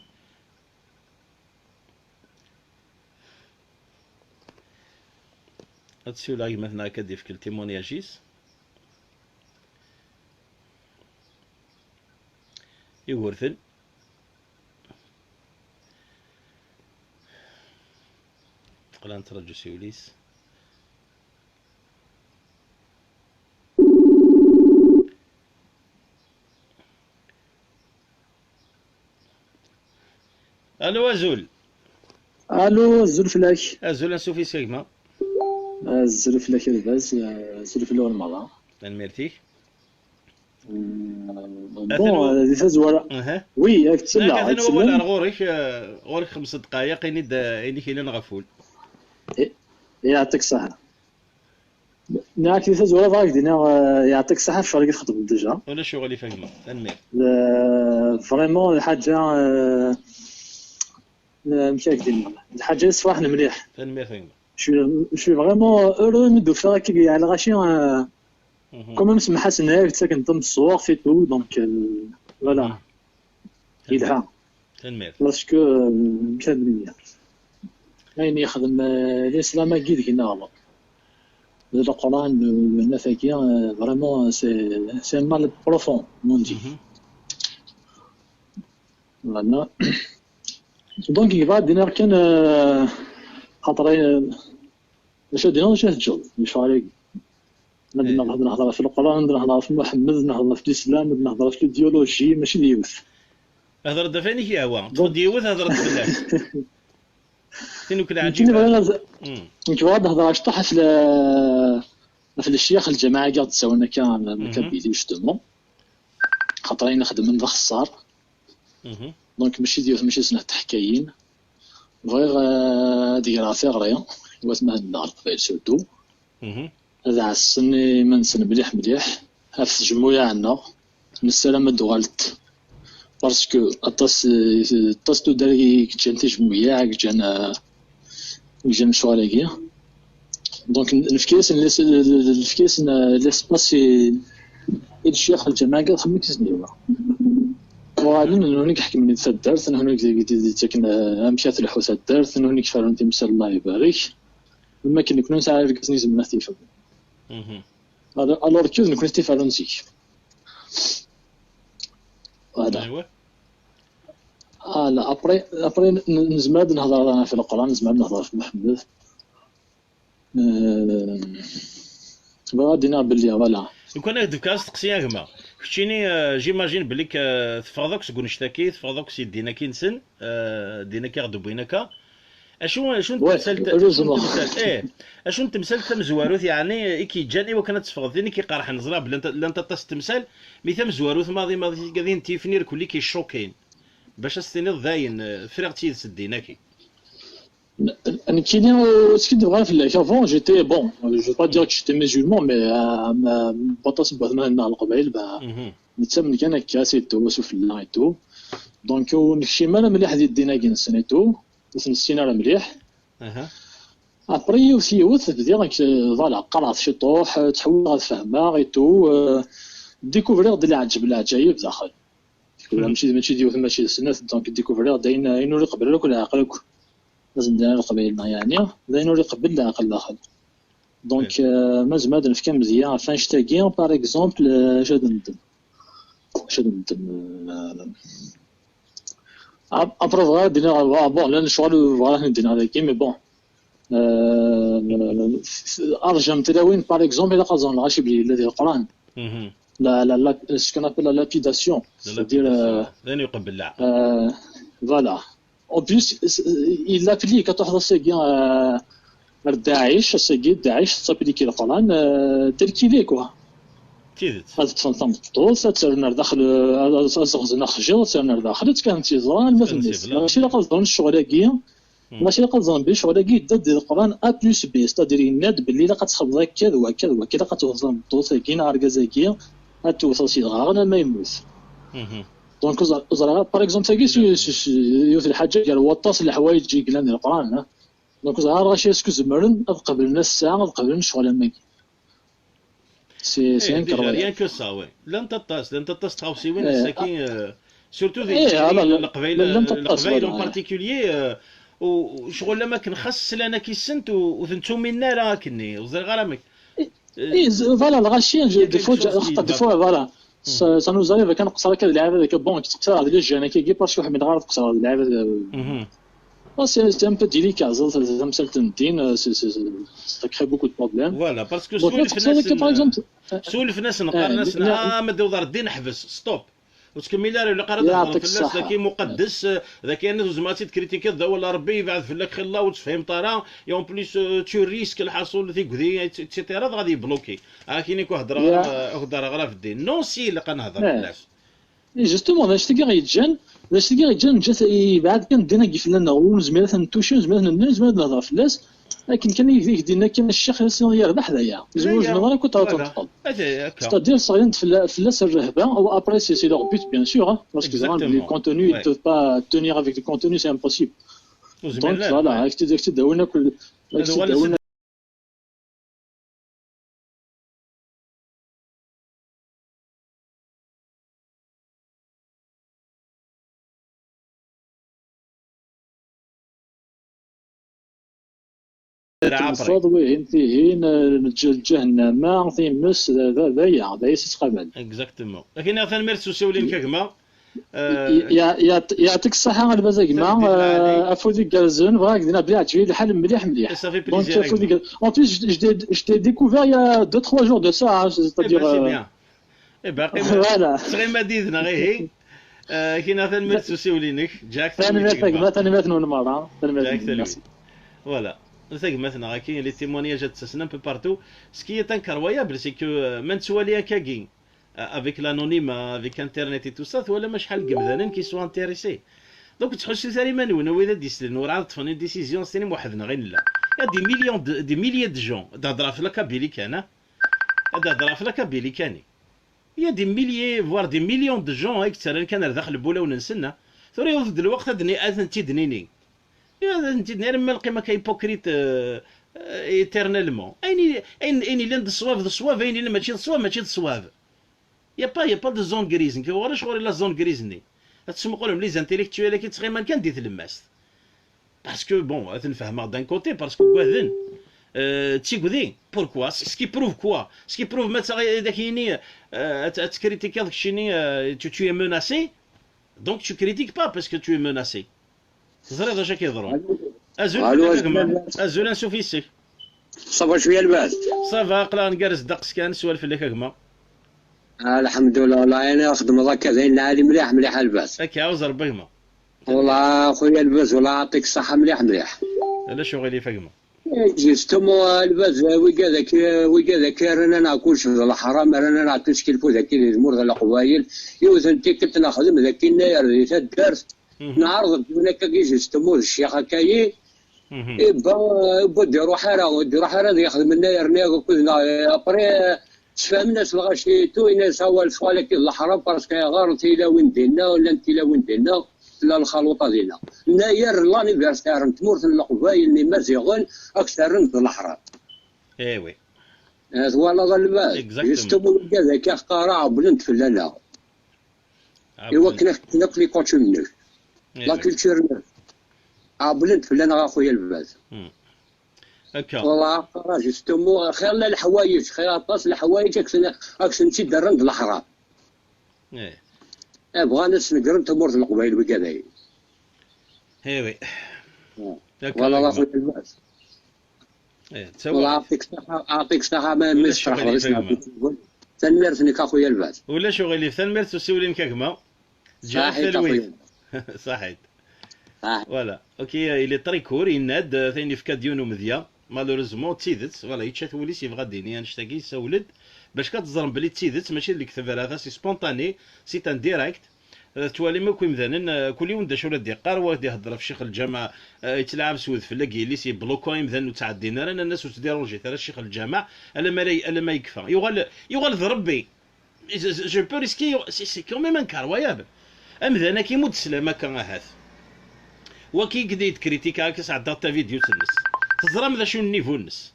Ad siwleɣ i gma-tneɣ akka ad d-yefk le témoignage-is. Yugurten. Aql-aɣ nettraǧu siwel-is. Allô, azul. Allô, azul fell-ak. Azul, ansuf yes-k a gma. Azul fell-ak a lbaz, azul fell-awen merra. Tanemmirt-ik. Mm, bon, euh, di tazwara. Oui, ad k-ttselleɣ, ad k-ttselleɣ. Ar ɣur-k, euh, ɣur-k xemsa ddqayeq, ini-d, euh, ayen i k-ilan ɣef wul. Eh, yeɛṭik ṣṣeḥḥa. Neɣ di tazwara bɣiɣ ad k-d-iniɣ, euh, yeɛṭik ṣṣeḥḥa ɣef ccɣel i txedmeḍ déjà. Ulac uɣilif a gma, tanemmirt. Euh, vraiment, lḥaǧa, euh, euh, amek ara k-d-iniɣ, lḥaǧa yessefraḥen mliḥ. Tanemmirt a gma. Je suis, je suis vraiment heureux mi d-ufiɣ akka, yeɛni lɣaci, euh, quand même, semḥasen-ak, ttaken-d tameṣṣuɣt et tout, donc, euh, voilà. Yelha. Tanemmirt. Parce que, euh, amek ad nini, ayen yexdem, euh, l'islam-agi deg-neɣ, d Leqran, d lwenat-agi, euh, vraiment, c'est, c'est un mal profond, comme on dit. Voilà. Donc, yebɣa ad d-iniɣ kan, euh, xaṭer, euh, d acu ad d-iniɣ, d acu ad teǧǧeḍ, lecɣal-agi? Ma d-nehḍer, nehḍer ɣef Leqran, nehḍer ɣef Muḥemmed, nehḍer ɣef l'islam, nehḍer ɣef l'idéologie, mačči d yiwet. Hḍer-d ɣef ayen i k-yehwa. Ṭṭef-d yiwet, hḍer-d fell-as. Tin akk nekkini leɛǧiba. Bɣiɣ ad, nekk bɣiɣ ad d-hḍeṛ acṭuḥ ɣef le-, Ɣef lecyax n lǧamaɛ-agi i ɣ-d-ttawin akka, n Makabili, justement. Xaṭer ayen i xedmen d axeṣṣar. Donc, mačči d yiwet, mačči d snat teḥkayin. Bɣiɣ, eh, ad d-greɣ tiɣri i watmaten-nneɣ Leqbayel, surtout. Ad ɛassen iman-nsen mliḥ mliḥ ɣef tjemmuyaɛ-nneɣ. Nessaram ad d-uɣalent, parce que aṭas, aṭas n tuddar i yeǧǧan tijemmuyaɛ, i yeǧǧan, eh, i yeǧǧan lecɣal-agi. Donc, n-, nefka-yasen les-, nefka-yasen, eh, l'espace i, i lecyax n lǧamaɛ-agi ad xedmen akken i sen-yehwa. Uɣalen, d nutni i iḥekmen di taddart, d nutni i d-, d-, d-, d-, yettaken, eh, amek ad telḥu taddart, d nutni i iferrun timsal, Allah ibarek. Am wakken nekni nesɛa irgazen izemren ad t-yefrun. Alors, alors que d nekni i t-iferrun zik. Voilà. Voilà, après, après, n-, nezmer ad nehder ɣef Leqran, nezmer ad nehder ɣef Muḥemmed. Euh, bɣiɣ ad d-iniɣ belli, voilà. Lukan ad k-d-fkeɣ asteqsi, a gma. Keččini, euh, j'imagine belli k-, euh, teffɣeḍ akk seg unect-agi, teffɣeḍ akk si ddin-agi-nsen, euh, ddin-agi i ɣ-d-wwin akka. Acu, acu n temsalt, acu n temsalt, eh, acu n temsalt tamezwarut, yeɛni, i k-yeǧǧan i wakken ad teffɣeḍ? Tin i k-iqerḥen, ẓriɣ belli llant, llant aṭas n temsal, mi tamezwarut maḍi, maḍi, tigad-in n tifni irkelli k-icukin, bac ad s-tiniḍ dayen, eh, friɣ-tt yid-s ddin-agi. Nekkini, euh, skiddbeɣ fell-ak. Avant, j'étais, bon, je veux pas dire que j'étais musulman, mais, euh, ma, waṭas n watmaten-nneɣ Leqbayel, ben, nettamen kan akka, c'est tout, s ufella et tout. Donc, ur nekcim ara mliḥ di ddin-agi-nsen et tout. Ur ten-nessin ara mliḥ. Après, yiwet yiwet, bdiɣ, euh, voilà, qqareɣ ciṭuḥ, euh, ttḥewwileɣ ad fehmeɣ et tout, euh, découvriɣ-d leɛǧeb, leɛǧayeb daxel. Découvriɣ mačči, mačči d yiwet, mačči d snat, donc découvriɣ-d ayen, ayen ur iqebbel ara akk leɛqel akk. Azen-d ara Leqbayel-nneɣ, yeɛni, d ayen ur iqebbel leɛqel daxel. Donc, euh, ma zemreɣ ad nefk amedya ɣef annect-agi, par exemple, euh, acu ad neddem? Acu ad neddem? Euh, ap-, après, bɣiɣ ad d-iniɣ, ah, bon, llan lecɣal bɣiɣ ad ten-id-iniɣ dagi, mais bon. Euh, arjam tlawin, par exemple, ilaq ad ẓren lɣaci belli yella di Leqran. La, la, la, ce qu'on appelle la lapidation. C'est-à-dire, euh, euh, voilà. En plus, il applique, ad truḥeḍ ass-agi, euh, ar Daɛic, ass-agi Daɛic tettapliki Leqran, euh, tel qu'il est, quoi. Ad ṭṭfen tameṭṭut, ad tt-rren ar daxel, ad, ad, ad ẓeɣzen axjiḍ, ad tt-rren ar daxel, ad tt-kkaten tiẓra, alma tennis. Mačči ilaq ad ẓren ccɣel-agi, mačči ilaq ad ẓren belli ccɣel-agi yedda-d di Leqran A plus B, c'est-à-dire yenna-d belli ilaq ad txedmeḍ akka d wakka d wakka, ilaq ad tewteḍ tameṭṭut-agi neɣ argaz-agi, ad tewteḍ s yedɣaɣen ama yemmut. Donc, ẓ-, ẓriɣ, par exemple, tagi, s, s, s, yiwet lḥaǧa gar waṭas n leḥwayeǧ i yellan di Leqran, hein. Donc, ẓriɣ lɣaci acu zemren ad qeblen ass-a, ad qeblen ccɣel am wagi. C'est, c'est incroyable. Déjà, rien que ça, ouais. Llant aṭas, llant aṭas n tɣawsiwin ass-agi, euh, surtout di Leqbayel, Leqbayel en particulier, euh, u, u ccɣel am akken xas slan ad k-issent u, ur ten-ttuminen ara akkenni, ur ẓriɣ ara amek. Eh, voilà, lɣaci, des fois, des fois, voilà. Ça, ça nous arrive, kan qeṣṣer akka d lɛibad, akka, bon, ttqeṣṣireɣ d les jeunes, akka, parce que ḥemmleɣ ara ad qeṣṣreɣ d lɛibad, euh, Ah, c'est, c'est un peu délicat, ça, ça, ça me semble une, euh, c'est, c'est, c'est, ça crée beaucoup de problèmes. Voilà, parce que donc, سولفن-asen, par exemple, سولفن-asen, qqaren-asen, ah, ma d-iwḍer ddin, ḥbes, stop. Ur ttkemmil ara, ilaq ara ad hedren fell-as, daki muqaddes, daki anna tzemreḍ ad tt-id-kritikiḍ, d awal n Ṛebbi, yebɛed fell-ak xilla, ur tefhimeḍ ara, et en plus, euh, tu risques lḥaṣul, tigdi, et cetera, dɣa ad yebluki. Akin i k-hedreɣ, euh, hedreɣ ɣer ddin. Non, si, ilaq ad nehder fell-as. Et justement, d acu-t-agi i ɣ-yeǧǧan, d acu-t-agi i ɣ-yeǧǧan neǧǧa-t yebɛed kan ddin-agi fell-aneɣ, ur nezmir ad t-ntuci, ur nezmir ad t-nenni, ur nezmir ad nehder fell-as. Akken kan i k-, i k-d-yenna kan ccix, yerbeḥ d aya. Ur tezmireḍ ara akk ad teṭṭfeḍ. C'est-à-dire, sseɣlin-d fell-, fell-as rrehba, ou après, c'est, c'est leur but, bien sûr, hein, parce que les contenus, ils peuvent pas tenir avec les contenus, c'est impossible. Donc, voilà, ak-t-id, ak-t-id-awin akk, ak-t-id-awin Temseḍ wihin tihin, eh, lǧ-, lǧahennama, times, d, d, d aya, d aya i s-ittqaban. Exactement. Akin, tanemmirt s usiwel-inek, a gma. Eh, ya-, ya-, yeɛṭik ṣṣeḥḥa a lbaz a gma, eh, afud igerrzen, bɣiɣ ad k-d-iniɣ belli yeɛǧeb-iyi lḥal mliḥ, mliḥ. Ça fait plaisir, a gma. Donc, afud iger-, en plus, je, je t'ai, je t'ai découvert il y a deux, trois jours de ça, hein, c'est-à-dire, eh ben, c'est bien. Eh, baqi ttɣima d yid-neɣ, ihi. Eh, kina, tanemmirt s usiwel-inek. Ǧǧiɣ-ak talwit, a gma. Tanemmirt-nwen merra. Tanemmirt-nwen. Voilà. tagmat neɣ akka, les témoignages ad ttasen un peu partout. Ce qui est incroyable, c'est que, euh, ma nettwali akkagi, euh, avec l'anonymat, avec internet et tout ça, twalam acḥal n yemdanen qui sont intéressés. Donc ttḥussut ar iman-nwen, a wid ad d-islen, ur ɛad ṭṭfen une décision, s tinim weḥd-neɣ i nella. Il y a des millions de, des milliers de gens, ad hedreɣ ɣef la Kabylie kan, ah. Ad hedreɣ ɣef la Kabylie kan. Il y a des milliers, voire des millions de gens i yettarran kan ar daxel n wulawen-nsen, ah. Tura yewweḍ-d lweqt ad n-, ad tent-id-nini. Ad tent-id-nini, arma lqima akka hypocrite, euh, euh, éternellement. Ayen i, ayen, ayen yellan d ṣṣwab, d ṣṣwab, ayen yellan mačči d ṣṣwab, mačči d ṣṣwab. Y a pas, y a pas de zone grise. Nekk ɣur-i ccɣel la zone grise-nni. Ad tesmuqulem les intellectuels-agi ttɣiman kan di tlemmast. Parce que, bon, ad ten-fehmeɣ d'un côté, parce que ugaden, euh, d tigdi. Pourquoi? Ce qui prouve quoi? Ce qui prouve ma d taɣ-, d ak-yini, euh, ad, ad tkritikiḍ keččini, euh, tu, tu es menacé, donc tu critiques pas parce que tu es menacé. Teẓriḍ acu ak-yeḍrun. Azul fell-ak a gma. Azul, ansuf yes-k. Ça va cwiya lbaz? Ça va, aql-aɣ ngerrez ddeqs kan, swal fell-ak a gma. Ah, lḥemdullah, wala ayen ara txedmeḍ akka d ayen lɛali mliḥ, mliḥ a lbaz. Ad k-iɛawez Rebbi a gma. Wala a xuya lbaz, wala aɛṭik ṣṣeḥḥa mliḥ, mliḥ. Ala ccɣel-ik a gma. Justement a lbaz, wigad akka, wigad akka rran-aneɣ kullec d leḥram, rran-aneɣ tuskelfu daki di tmurt n Leqbayel. Yiwet n tikkelt nexdem daki nnayer di taddart, mhm, neɛreḍ-d yiwen akkagi justement d ccix akkayi. Mhm. Ibba, ibba ur d-iruḥ ara, ur d-iruḥ ara ad yexdem nnayer-nni akked neɣ, après, sfehmen-as lɣaci et tout, yenna-as awal ccɣel-agi d leḥram, parce que ɣer tilawin dinna, llant tilawin dinna, tella lxaluṭa dinna. Nnayer n l'anniversaire n tmurt n Leqbayel n Imaziɣen, ad k-terren d leḥram. Eh oui. Eh, twalaḍ a lbaz? Exactement. Justement, wigad akka qqareɣ, ɛewwlen-d fell-aneɣ. Iwakken ad k-kksen akk les coutumes-nnek. Eh oui. La culture-nnek. Ɛewwlen-d fell-aneɣ a xuya lbaz. Hmm. Akka. Wala, justement, xir la leḥwayeǧ, xir aṭas leḥwayeǧ, ad k-sen-, ad k-sen-id-rren d leḥram. Eh. Eh, bɣan ad snegren tamurt n Leqbayel wigad-ayi. Eh oui. Eh. Akka, wala, a gma. Eh, wala, aɛṭik ṣṣeḥḥa, aɛṭik ṣṣeḥḥa, ma, ma ulac ccɣel-ik a gma. Tanemmirt-nnek a xuya lbaz. Ulac ccɣel-ik, tanemmirt s usiwel-nnek a gma. Ǧǧiɣ-ak talwit. Saḥit a xuya. Saḥit. Ah. Voilà. Ok, il est très court, yenna-d, euh, tayen yefka-d yiwen umedya. Malheureusement, d tidet, voilà, yečča-t wul-is, yebɣa ad d-yini annect-agi, yessawel-d, bac kan teẓrem belli d tidet, mačči d lekdeb ara, ta, c'est spontané, c'est un direct. Euh, tettwalim akk imdanen, euh, kul yiwen d acu ara d-iqqar, wa ad ihedder ɣef ccix lǧameɛ, euh, yettlɛab s wedfel, agi yelli-s yebluka imdanen ur ttɛeddin ara, nnan-as ur ttdiranjit ara ccix lǧameɛ, alamma ara y-, alamma yekfa. Yuɣal, yuɣal d Rebbi. Je, je, je peux risquer, c'est, c'est quand même incroyable. Amdan-agi mu d-teslam akka ahat. Waki i d-kritika akka sɛeddaɣ tavidyut-nnes. Teẓram d acu n niveau-nnes?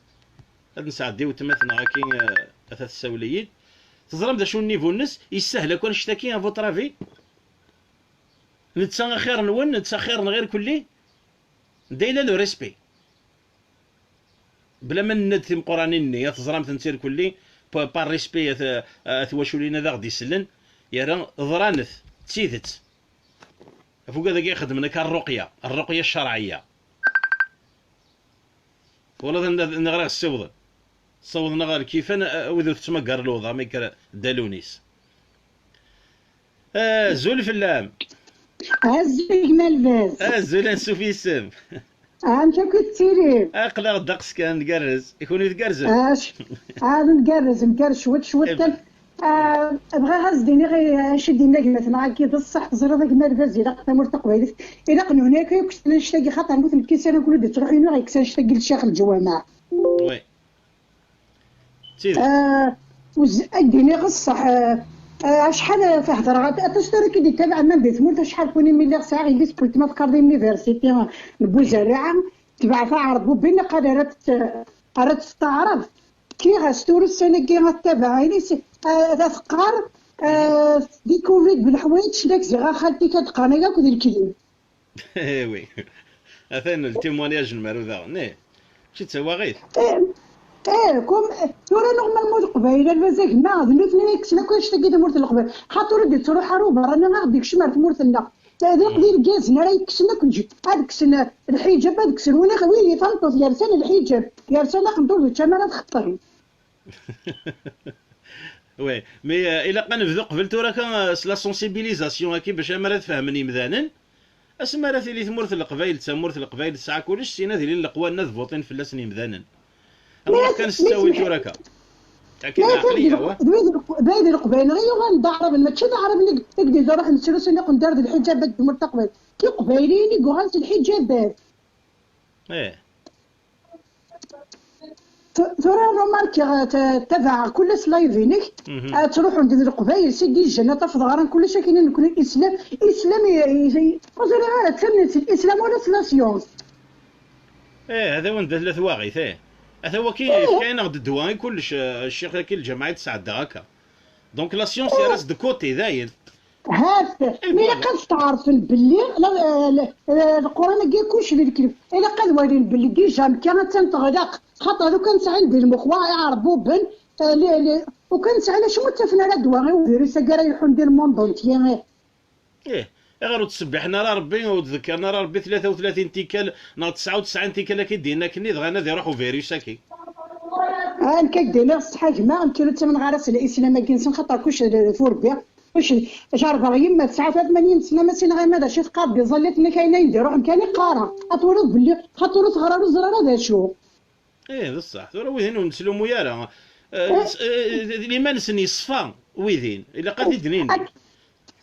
Ad nesɛeddi weltma-tneɣ aki, eh, ata tessawel-iyi-d. Teẓram d acu n niveau-nnes? Yessahel akk annect-agi, à votre avis? Netta axir-nwen, netta axir-nneɣ irkelli? Anda yella le respect? Bla ma nenna-d timeqqranin-nni, a teẓramt netta irkelli, pa-, par respect at, at waculin ad aɣ-d-isellen, yerra ḍran-t, d tidet. Ɣef ugad-agi ixeddmen akka rruqya, rruqya ccerɛiyya. Twalaḍ anda, anda ɣer ssiwḍen? Ssawḍen ɣer lkifan, a, a wid ur tettmagar lewḍa, ma yekker Dda Lunis. Azul fell-am. Azul gma Lbaz. Azul ansuf yes-m. Amek akk i tettilim? Aql-aɣ ddeqs kan, ngerrez. I kunwi tgerrzem? Ac-, ah, ngerrez, ngerrez cwiṭ, cwiṭ kan. Ah, bɣiɣ ad s-d-iniɣ i, acu i d-yenna gma-tneɣ-agi, d ṣṣeḥ, teẓriḍ a gma Lbaz, ilaq tamurt taqbaylit, ilaq nehni akk, akk s annect-agi, xaṭer nutni lkisan akk ur d-ittruḥ, yenwa yekkes annect-agi n ccix n leǧwameɛ. Oui. D tidet. Ah, uz-, ad d-iniɣ ṣṣeḥ, ah, ah, acḥal, ah, tehder, aṭas tura i k-id-ittabaɛen di tmurt, acḥal kuni mi lliɣ sɛiɣ yelli-s n weltma teqqar di l'université n Buzarriɛa, tebɛet aɛerḍi, bubin qal ara tt-, ara tt-tettaɛreḍ. Kkiɣ-as tura ussan-agi ad ttabaɛen, ah, ad teqqar, ah, di covid d leḥwayeǧ, tlak ziɣ a xalti, ad qqaren aya akk d lekdeb. Eh oui. Atan le témoignage n Maru daɣen. Eh. Mačči d tawaɣit. Eh, eh, comme, eh, tura normalement Leqbayel, arba zagma, d nutni i yekksen akk annect-agi tamurt n Leqbayel. Xaṭer ur d-ittruḥ ara uberrani, ad aɣ-d-ikcem ar tmurt-nneɣ. Eh, d, d irgazen ara yekksen akk lǧ-, ad kksen, eh, lḥiǧab, ad kksen win, win i tameṭṭut yersan lḥiǧab, yersan aqenṭur d učamar ad xeṭṭren. Oui, mais, euh, ilaq ad nebdu qbel tura kan, euh, s la sensibilisation-agi bac amar ad fehmen yimdanen. Asmi ara tili tmurt n Leqbayel d tamurt n Leqbayel, tesɛa kullec, syin ad ilin leqwanen ad vuṭin fell-asen yimdanen. Am kan s ttawil tura akka. Akken leɛqliya, wa? D wid Leqbayel i yuɣalen d Aɛraben, mačči d Aɛraben i d-iruḥen s tlus n iqendar d lḥiǧabat d tmurt Taqbaylit. D Iqbayliyen i yuɣalen s lḥiǧabat. Eh. Tura remarkiɣ, tabaɛeɣ kul ass live-inek, ad ttruḥun-d d Leqbayel, si Dijon, ad tafeḍ ɣran kullec akken i nekkni islam, islam, ur ẓriɣ ara, ttamnen s islam wala s la science. Eh, hada wanda tella twaɣit, eh. Ata waki yefka-aneɣ-d ddwa i kullec, eh, ccix-agi, lǧameɛ i d-sɛeddaɣ akka. Donc la science yerra-tt de côté, dayen. Hat, mi ilaq ad steɛṛfen belli la, la, la, Leqran-agi kullec d lekdeb. Ilaq ad walin belli déjà Mekka attan teɣleq. Xaṭer lukan sɛin di lmux wa iɛerbuben, eh, li, li, lukan sɛin acemma ur ttafen ara ddwa i uvirus-agi ara yuḥun di lmond entier. Ih, ayɣer ur ttṣebbiḥen ara Rebbi, ur d-ḍekkren ara Rebbi tlata u tlatin tikkal neɣ tesɛa u tesɛin tikkal akka i d-yenna akkenni, dɣa ad iruḥ uvirus-agi? Ah, nekk ad k-d-iniɣ ṣṣeḥ a gma, nekk ur ttamneɣ ara s lislam-agi-nsen, xaṭer kullec d, d turebbi. Kullec d, jerbeɣ yemma tesɛa tmanya n sna, ma ssineɣ yemma d acu teqqar, d iẓallit-nni ayen, ayen d-iruḥen kan i qqareɣ. Ad twaliḍ belli xaṭer ur teɣra ur teẓri ara d acu. Ih, d ṣṣeḥ. Tura wid-in ur nettlumu ara. Eh, s-, eh, liman-nsen yeṣfa, wid-in. Ilaq ad t-id-nini.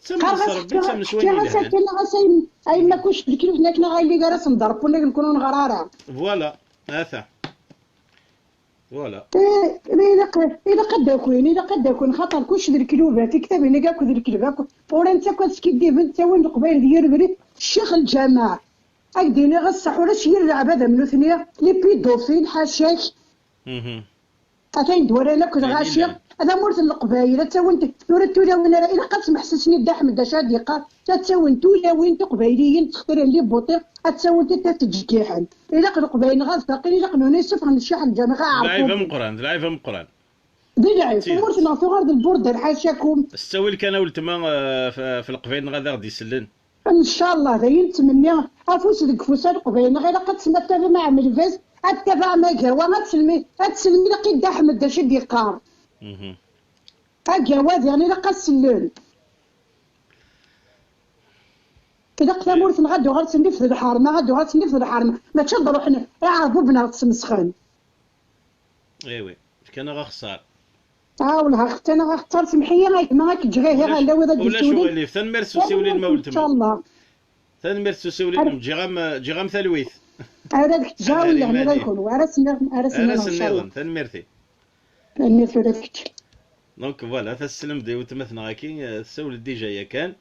Ttamen s Rebbi, ttamen s wayen yelhan. Kkriɣ-as akken, ɣas a yem-, a yemma kullec d lekdeb, akken ara yili gar-asen d Rebbi, ur neɣri ara. Voilà, ata. Voilà. Eh, ilaq, ilaq ad d-akin, ilaq ad d-akin, xaṭer kullec d lekdeb, tiktabin-agi akk d lekdeb akk. Urant akk ad skiddiben, ttawin Leqbayel d yir ubrid, ccix lǧameɛ. Ad k-d-iniɣ ṣṣeḥ, ulac yir leɛbad am nutni, les pédophiles, ḥaca-k. Mhm. Atan d-waran akk d lɣaci, d tamurt n Leqbayel, ad ttawin t-, tura d tulawin ara, ilaq ad smeḥsisen i Dda Ḥmed d acu ad d-yeqqar, ad ttawin tulawin tiqbayliyin, ttextirin les beautés, ad ttawin-t-id ad t-ttjeyyiḥen. Ilaq Leqbayel-nneɣ ad faqen, ilaq nutni ad ssufɣen ccix lǧameɛ. D lɛib ameqqran, d lɛib ameqqran. D lɛib, tamurt-nneɣ tuɣal d lburder, ḥacakum. S ttawil kan a weltma, eh, f-, f Leqbayel-nneɣ ad aɣ-d-isellen. Ncallah, d ayen nettmenni, afus deg ufus a Leqbayel-nneɣ, ilaq ad tesmatabem aɛem lbaz, ad tabaɛem agawa, ad teslem, ad teslem ilaq i Dda Ḥmed d acu i d-yeqqar. Mhm. Agawa diɣen ilaq ad sellen. Ilaq tamurt-nneɣ ad d-tuɣal tennif d lḥerma, ad d-tuɣal tennif d lḥerma, mačči ad d-ruḥen iɛerbuben ad ɣ-tesmesxen. Iwi, fkan-aɣ axeṣṣar. Ah, wellah, fkan-aɣ axeṣṣar, semḥ-iyi a gma, ad k-ǧǧeɣ ihi ɣer lawi ad d-yessiwel. Ulac uɣilif, tanemmirt s usiwel-im a weltma. Ncallah. Tanemmirt s usiwel-im, ǧǧiɣ-am, ǧǧiɣ-am talwit. Ara d kečč, ǧǧiɣ-am talwit. Ara s-nniɣ, ara s-nniɣ, ncallah. Tanemmirt-i. Tanemmirt ula d kečč. Donc voilà, taslem-d i weltma-tneɣ-agi, eh, tessawel-d déjà yakan.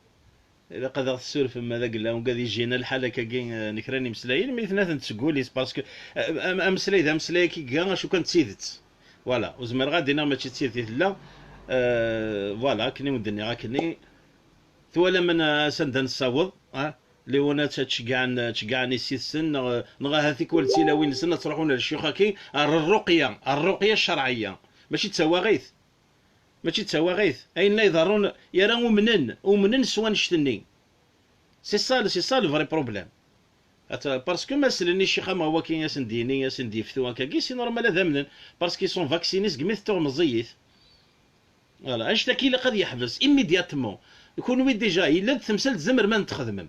Ilaq ad aɣ-tessurfem, ma d agella ungad ijjin lḥal akkagi, eh, n kra n imeslayen, mi ten-atent seg wul-is, parce que, eh, am-, ameslay d ameslay akka iga, acu kan d tidet. Voilà, ur zmireɣ ad d-iniɣ mačči d tidet i tella. Eh, voilà, akken i wen-d-nniɣ akkenni. Twalam an-, s anda nessaweḍ, ah? Liwan ad ttceggɛen, ttceggɛen issi-tsen, neɣ, neɣ ahat tikwal d tilawin-nsen ad ttruḥun ar ccix-agi, ar rruqya, ar rruqya ccerɛiyya. Mačči d tawaɣit. Mačči d tawaɣit. Ayen la iḍerrun, yara umnen, umnen s wannect-nni. C'est ça, c'est ça le vrai problème. At-, parce que ma slen i ccix am waki, asen-d-yini, asen-d-yeftu akkagi, c'est normal ad amnen, parce qu'ils sont vaccinés segmi tettuɣ meẓẓiyit. Voilà, annect-agi ilaq ad yeḥbes, immédiatement. Kunwi déjà, yella-d temsal tzemrem ad n-txedmem.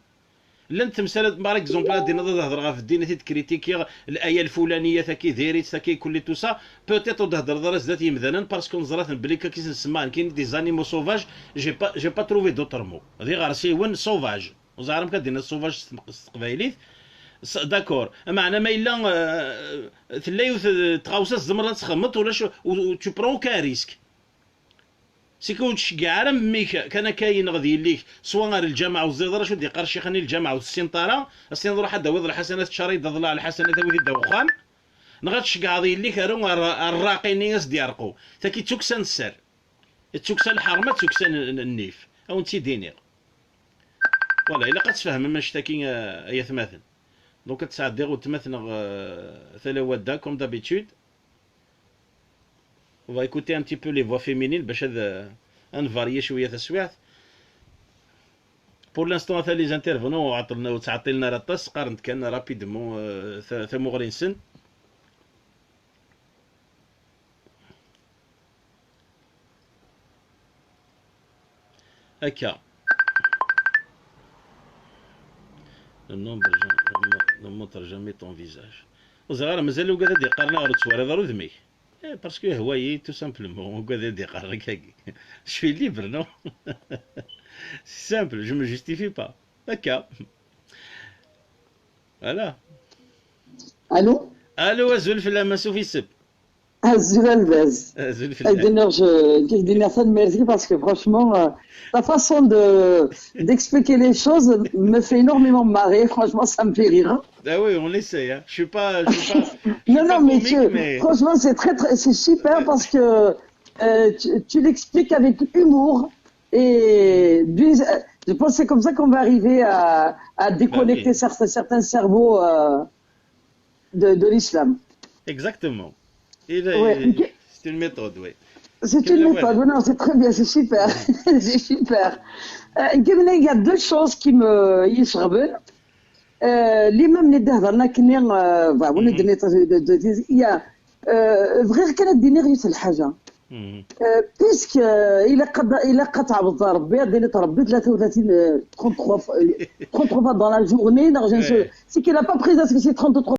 Llant temsal, par exemple, ad d-tiniḍ ad hedreɣ ɣef ddin, ad t-id-kritikiɣ, laya lfulaniya, taki diri-tt, taki kulli, tout ça, peut-être ur d-hedreḍ ara zdat yimdanen, parce que neẓra-ten belli akka i sen-semma, nekkini des animaux sauvages, j'ai pas, j'ai pas trouvé d'autre mot. D iɣersiwen sauvages. Ur ẓriɣ amek ad d-tiniḍ sauvage s tmeq-, s teqbaylit. S-, d'accord. Meɛna ma yella, euh, tella yiwet, euh, tɣawsa tzemreḍ ad txedmeḍ, ulac, u-, u-, tu prends aucun risque. C'est que ur tceggɛeḍ ara mmi-k kan akka yenɣed yelli-k, swa ar lǧameɛ ur teẓriḍ ara acu d-yeqqar ccix-nni, lǧameɛ ur tessineḍ ara, ad s-tiniḍ ruḥ ad d-tawiḍ lḥasanat, tcariḍ aḍla lḥasanat, awi-t-id ar uxxam, neɣ ad tceggɛeḍ yelli-k ar, ar, ar rraqi-nni ad s-d-yerqu. Taki d tukksa n sser. D tukksa n lḥerma, d tukksa n, n, n nnif. Ad wen-tt-id-iniɣ. Voilà, ilaq ad tfehmem annect-agi, eh, ay atmaten. Donc, ad sɛeddiɣ weltma-tneɣ, eh, Tala Wadda, comme d'habitude. On va écouter un petit peu les voix féminines, bac ad, euh, ad nvarier cwiya taswiɛt. Pour l'instant, ata les intervenants ur ɛeṭṭlen, ur ttɛeṭṭilen ara aṭas, qqaren-d kan rapidement, euh, ta-, tamuɣli-nsen. Akka. Ne montre jamais ton visage. Ur ẓriɣ ara, mazal ugad ad d-iqqar neɣ ur tettwariḍ ara udem-ik. Eh, parce que yehwa-yi, tout simplement, ugad ad d-iqqar akkagi. Je suis libre, non? C'est simple, je me justifie pas. Akka. Voilà. Allô? Allô, azul fell-am, asuf iseb. Azul a lbaz. Azul Ad fell-am. diniɣ, je, ad diniɣ tanemmirt-ik parce que franchement, euh, ta façon de, d'expliquer les choses me fait énormément marrer. Franchement, ça me fait rire. Ah oui, on essaie, hein. Je suis pas, je suis pas, je suis Non, pas non, mais comique, tu, mais franchement, c'est très, très, c'est super parce que euh, tu, tu l'expliques avec humour et d'une- euh, je pense que c'est comme ça qu'on va arriver à, à déconnecter oui. certains, certains cerveaux euh, de, de l'islam. Exactement. Et là, Ouais, ok. C'est une méthode, oui. C'est Quelle une nouvelle? Méthode, non, c'est très bien, c'est super, c'est super. Euh, il y a deux choses qui me يشغبن. Euh, اللي ما مني دهضرنا كني، euh, voilà, on est de l'état de, de, de, il y a, euh, بغير كانت دينير يسال حاجة. Mhm. Euh, puisque euh, il a قد il a قد عبد ربي ديني تربي ثلاثة وثلاثين euh, trente-trois fois, euh, trente-trois fois dans la journée, non, je ne sais, Ouais. C'est qu'il n'a pas pris, est-ce que c'est trente-trois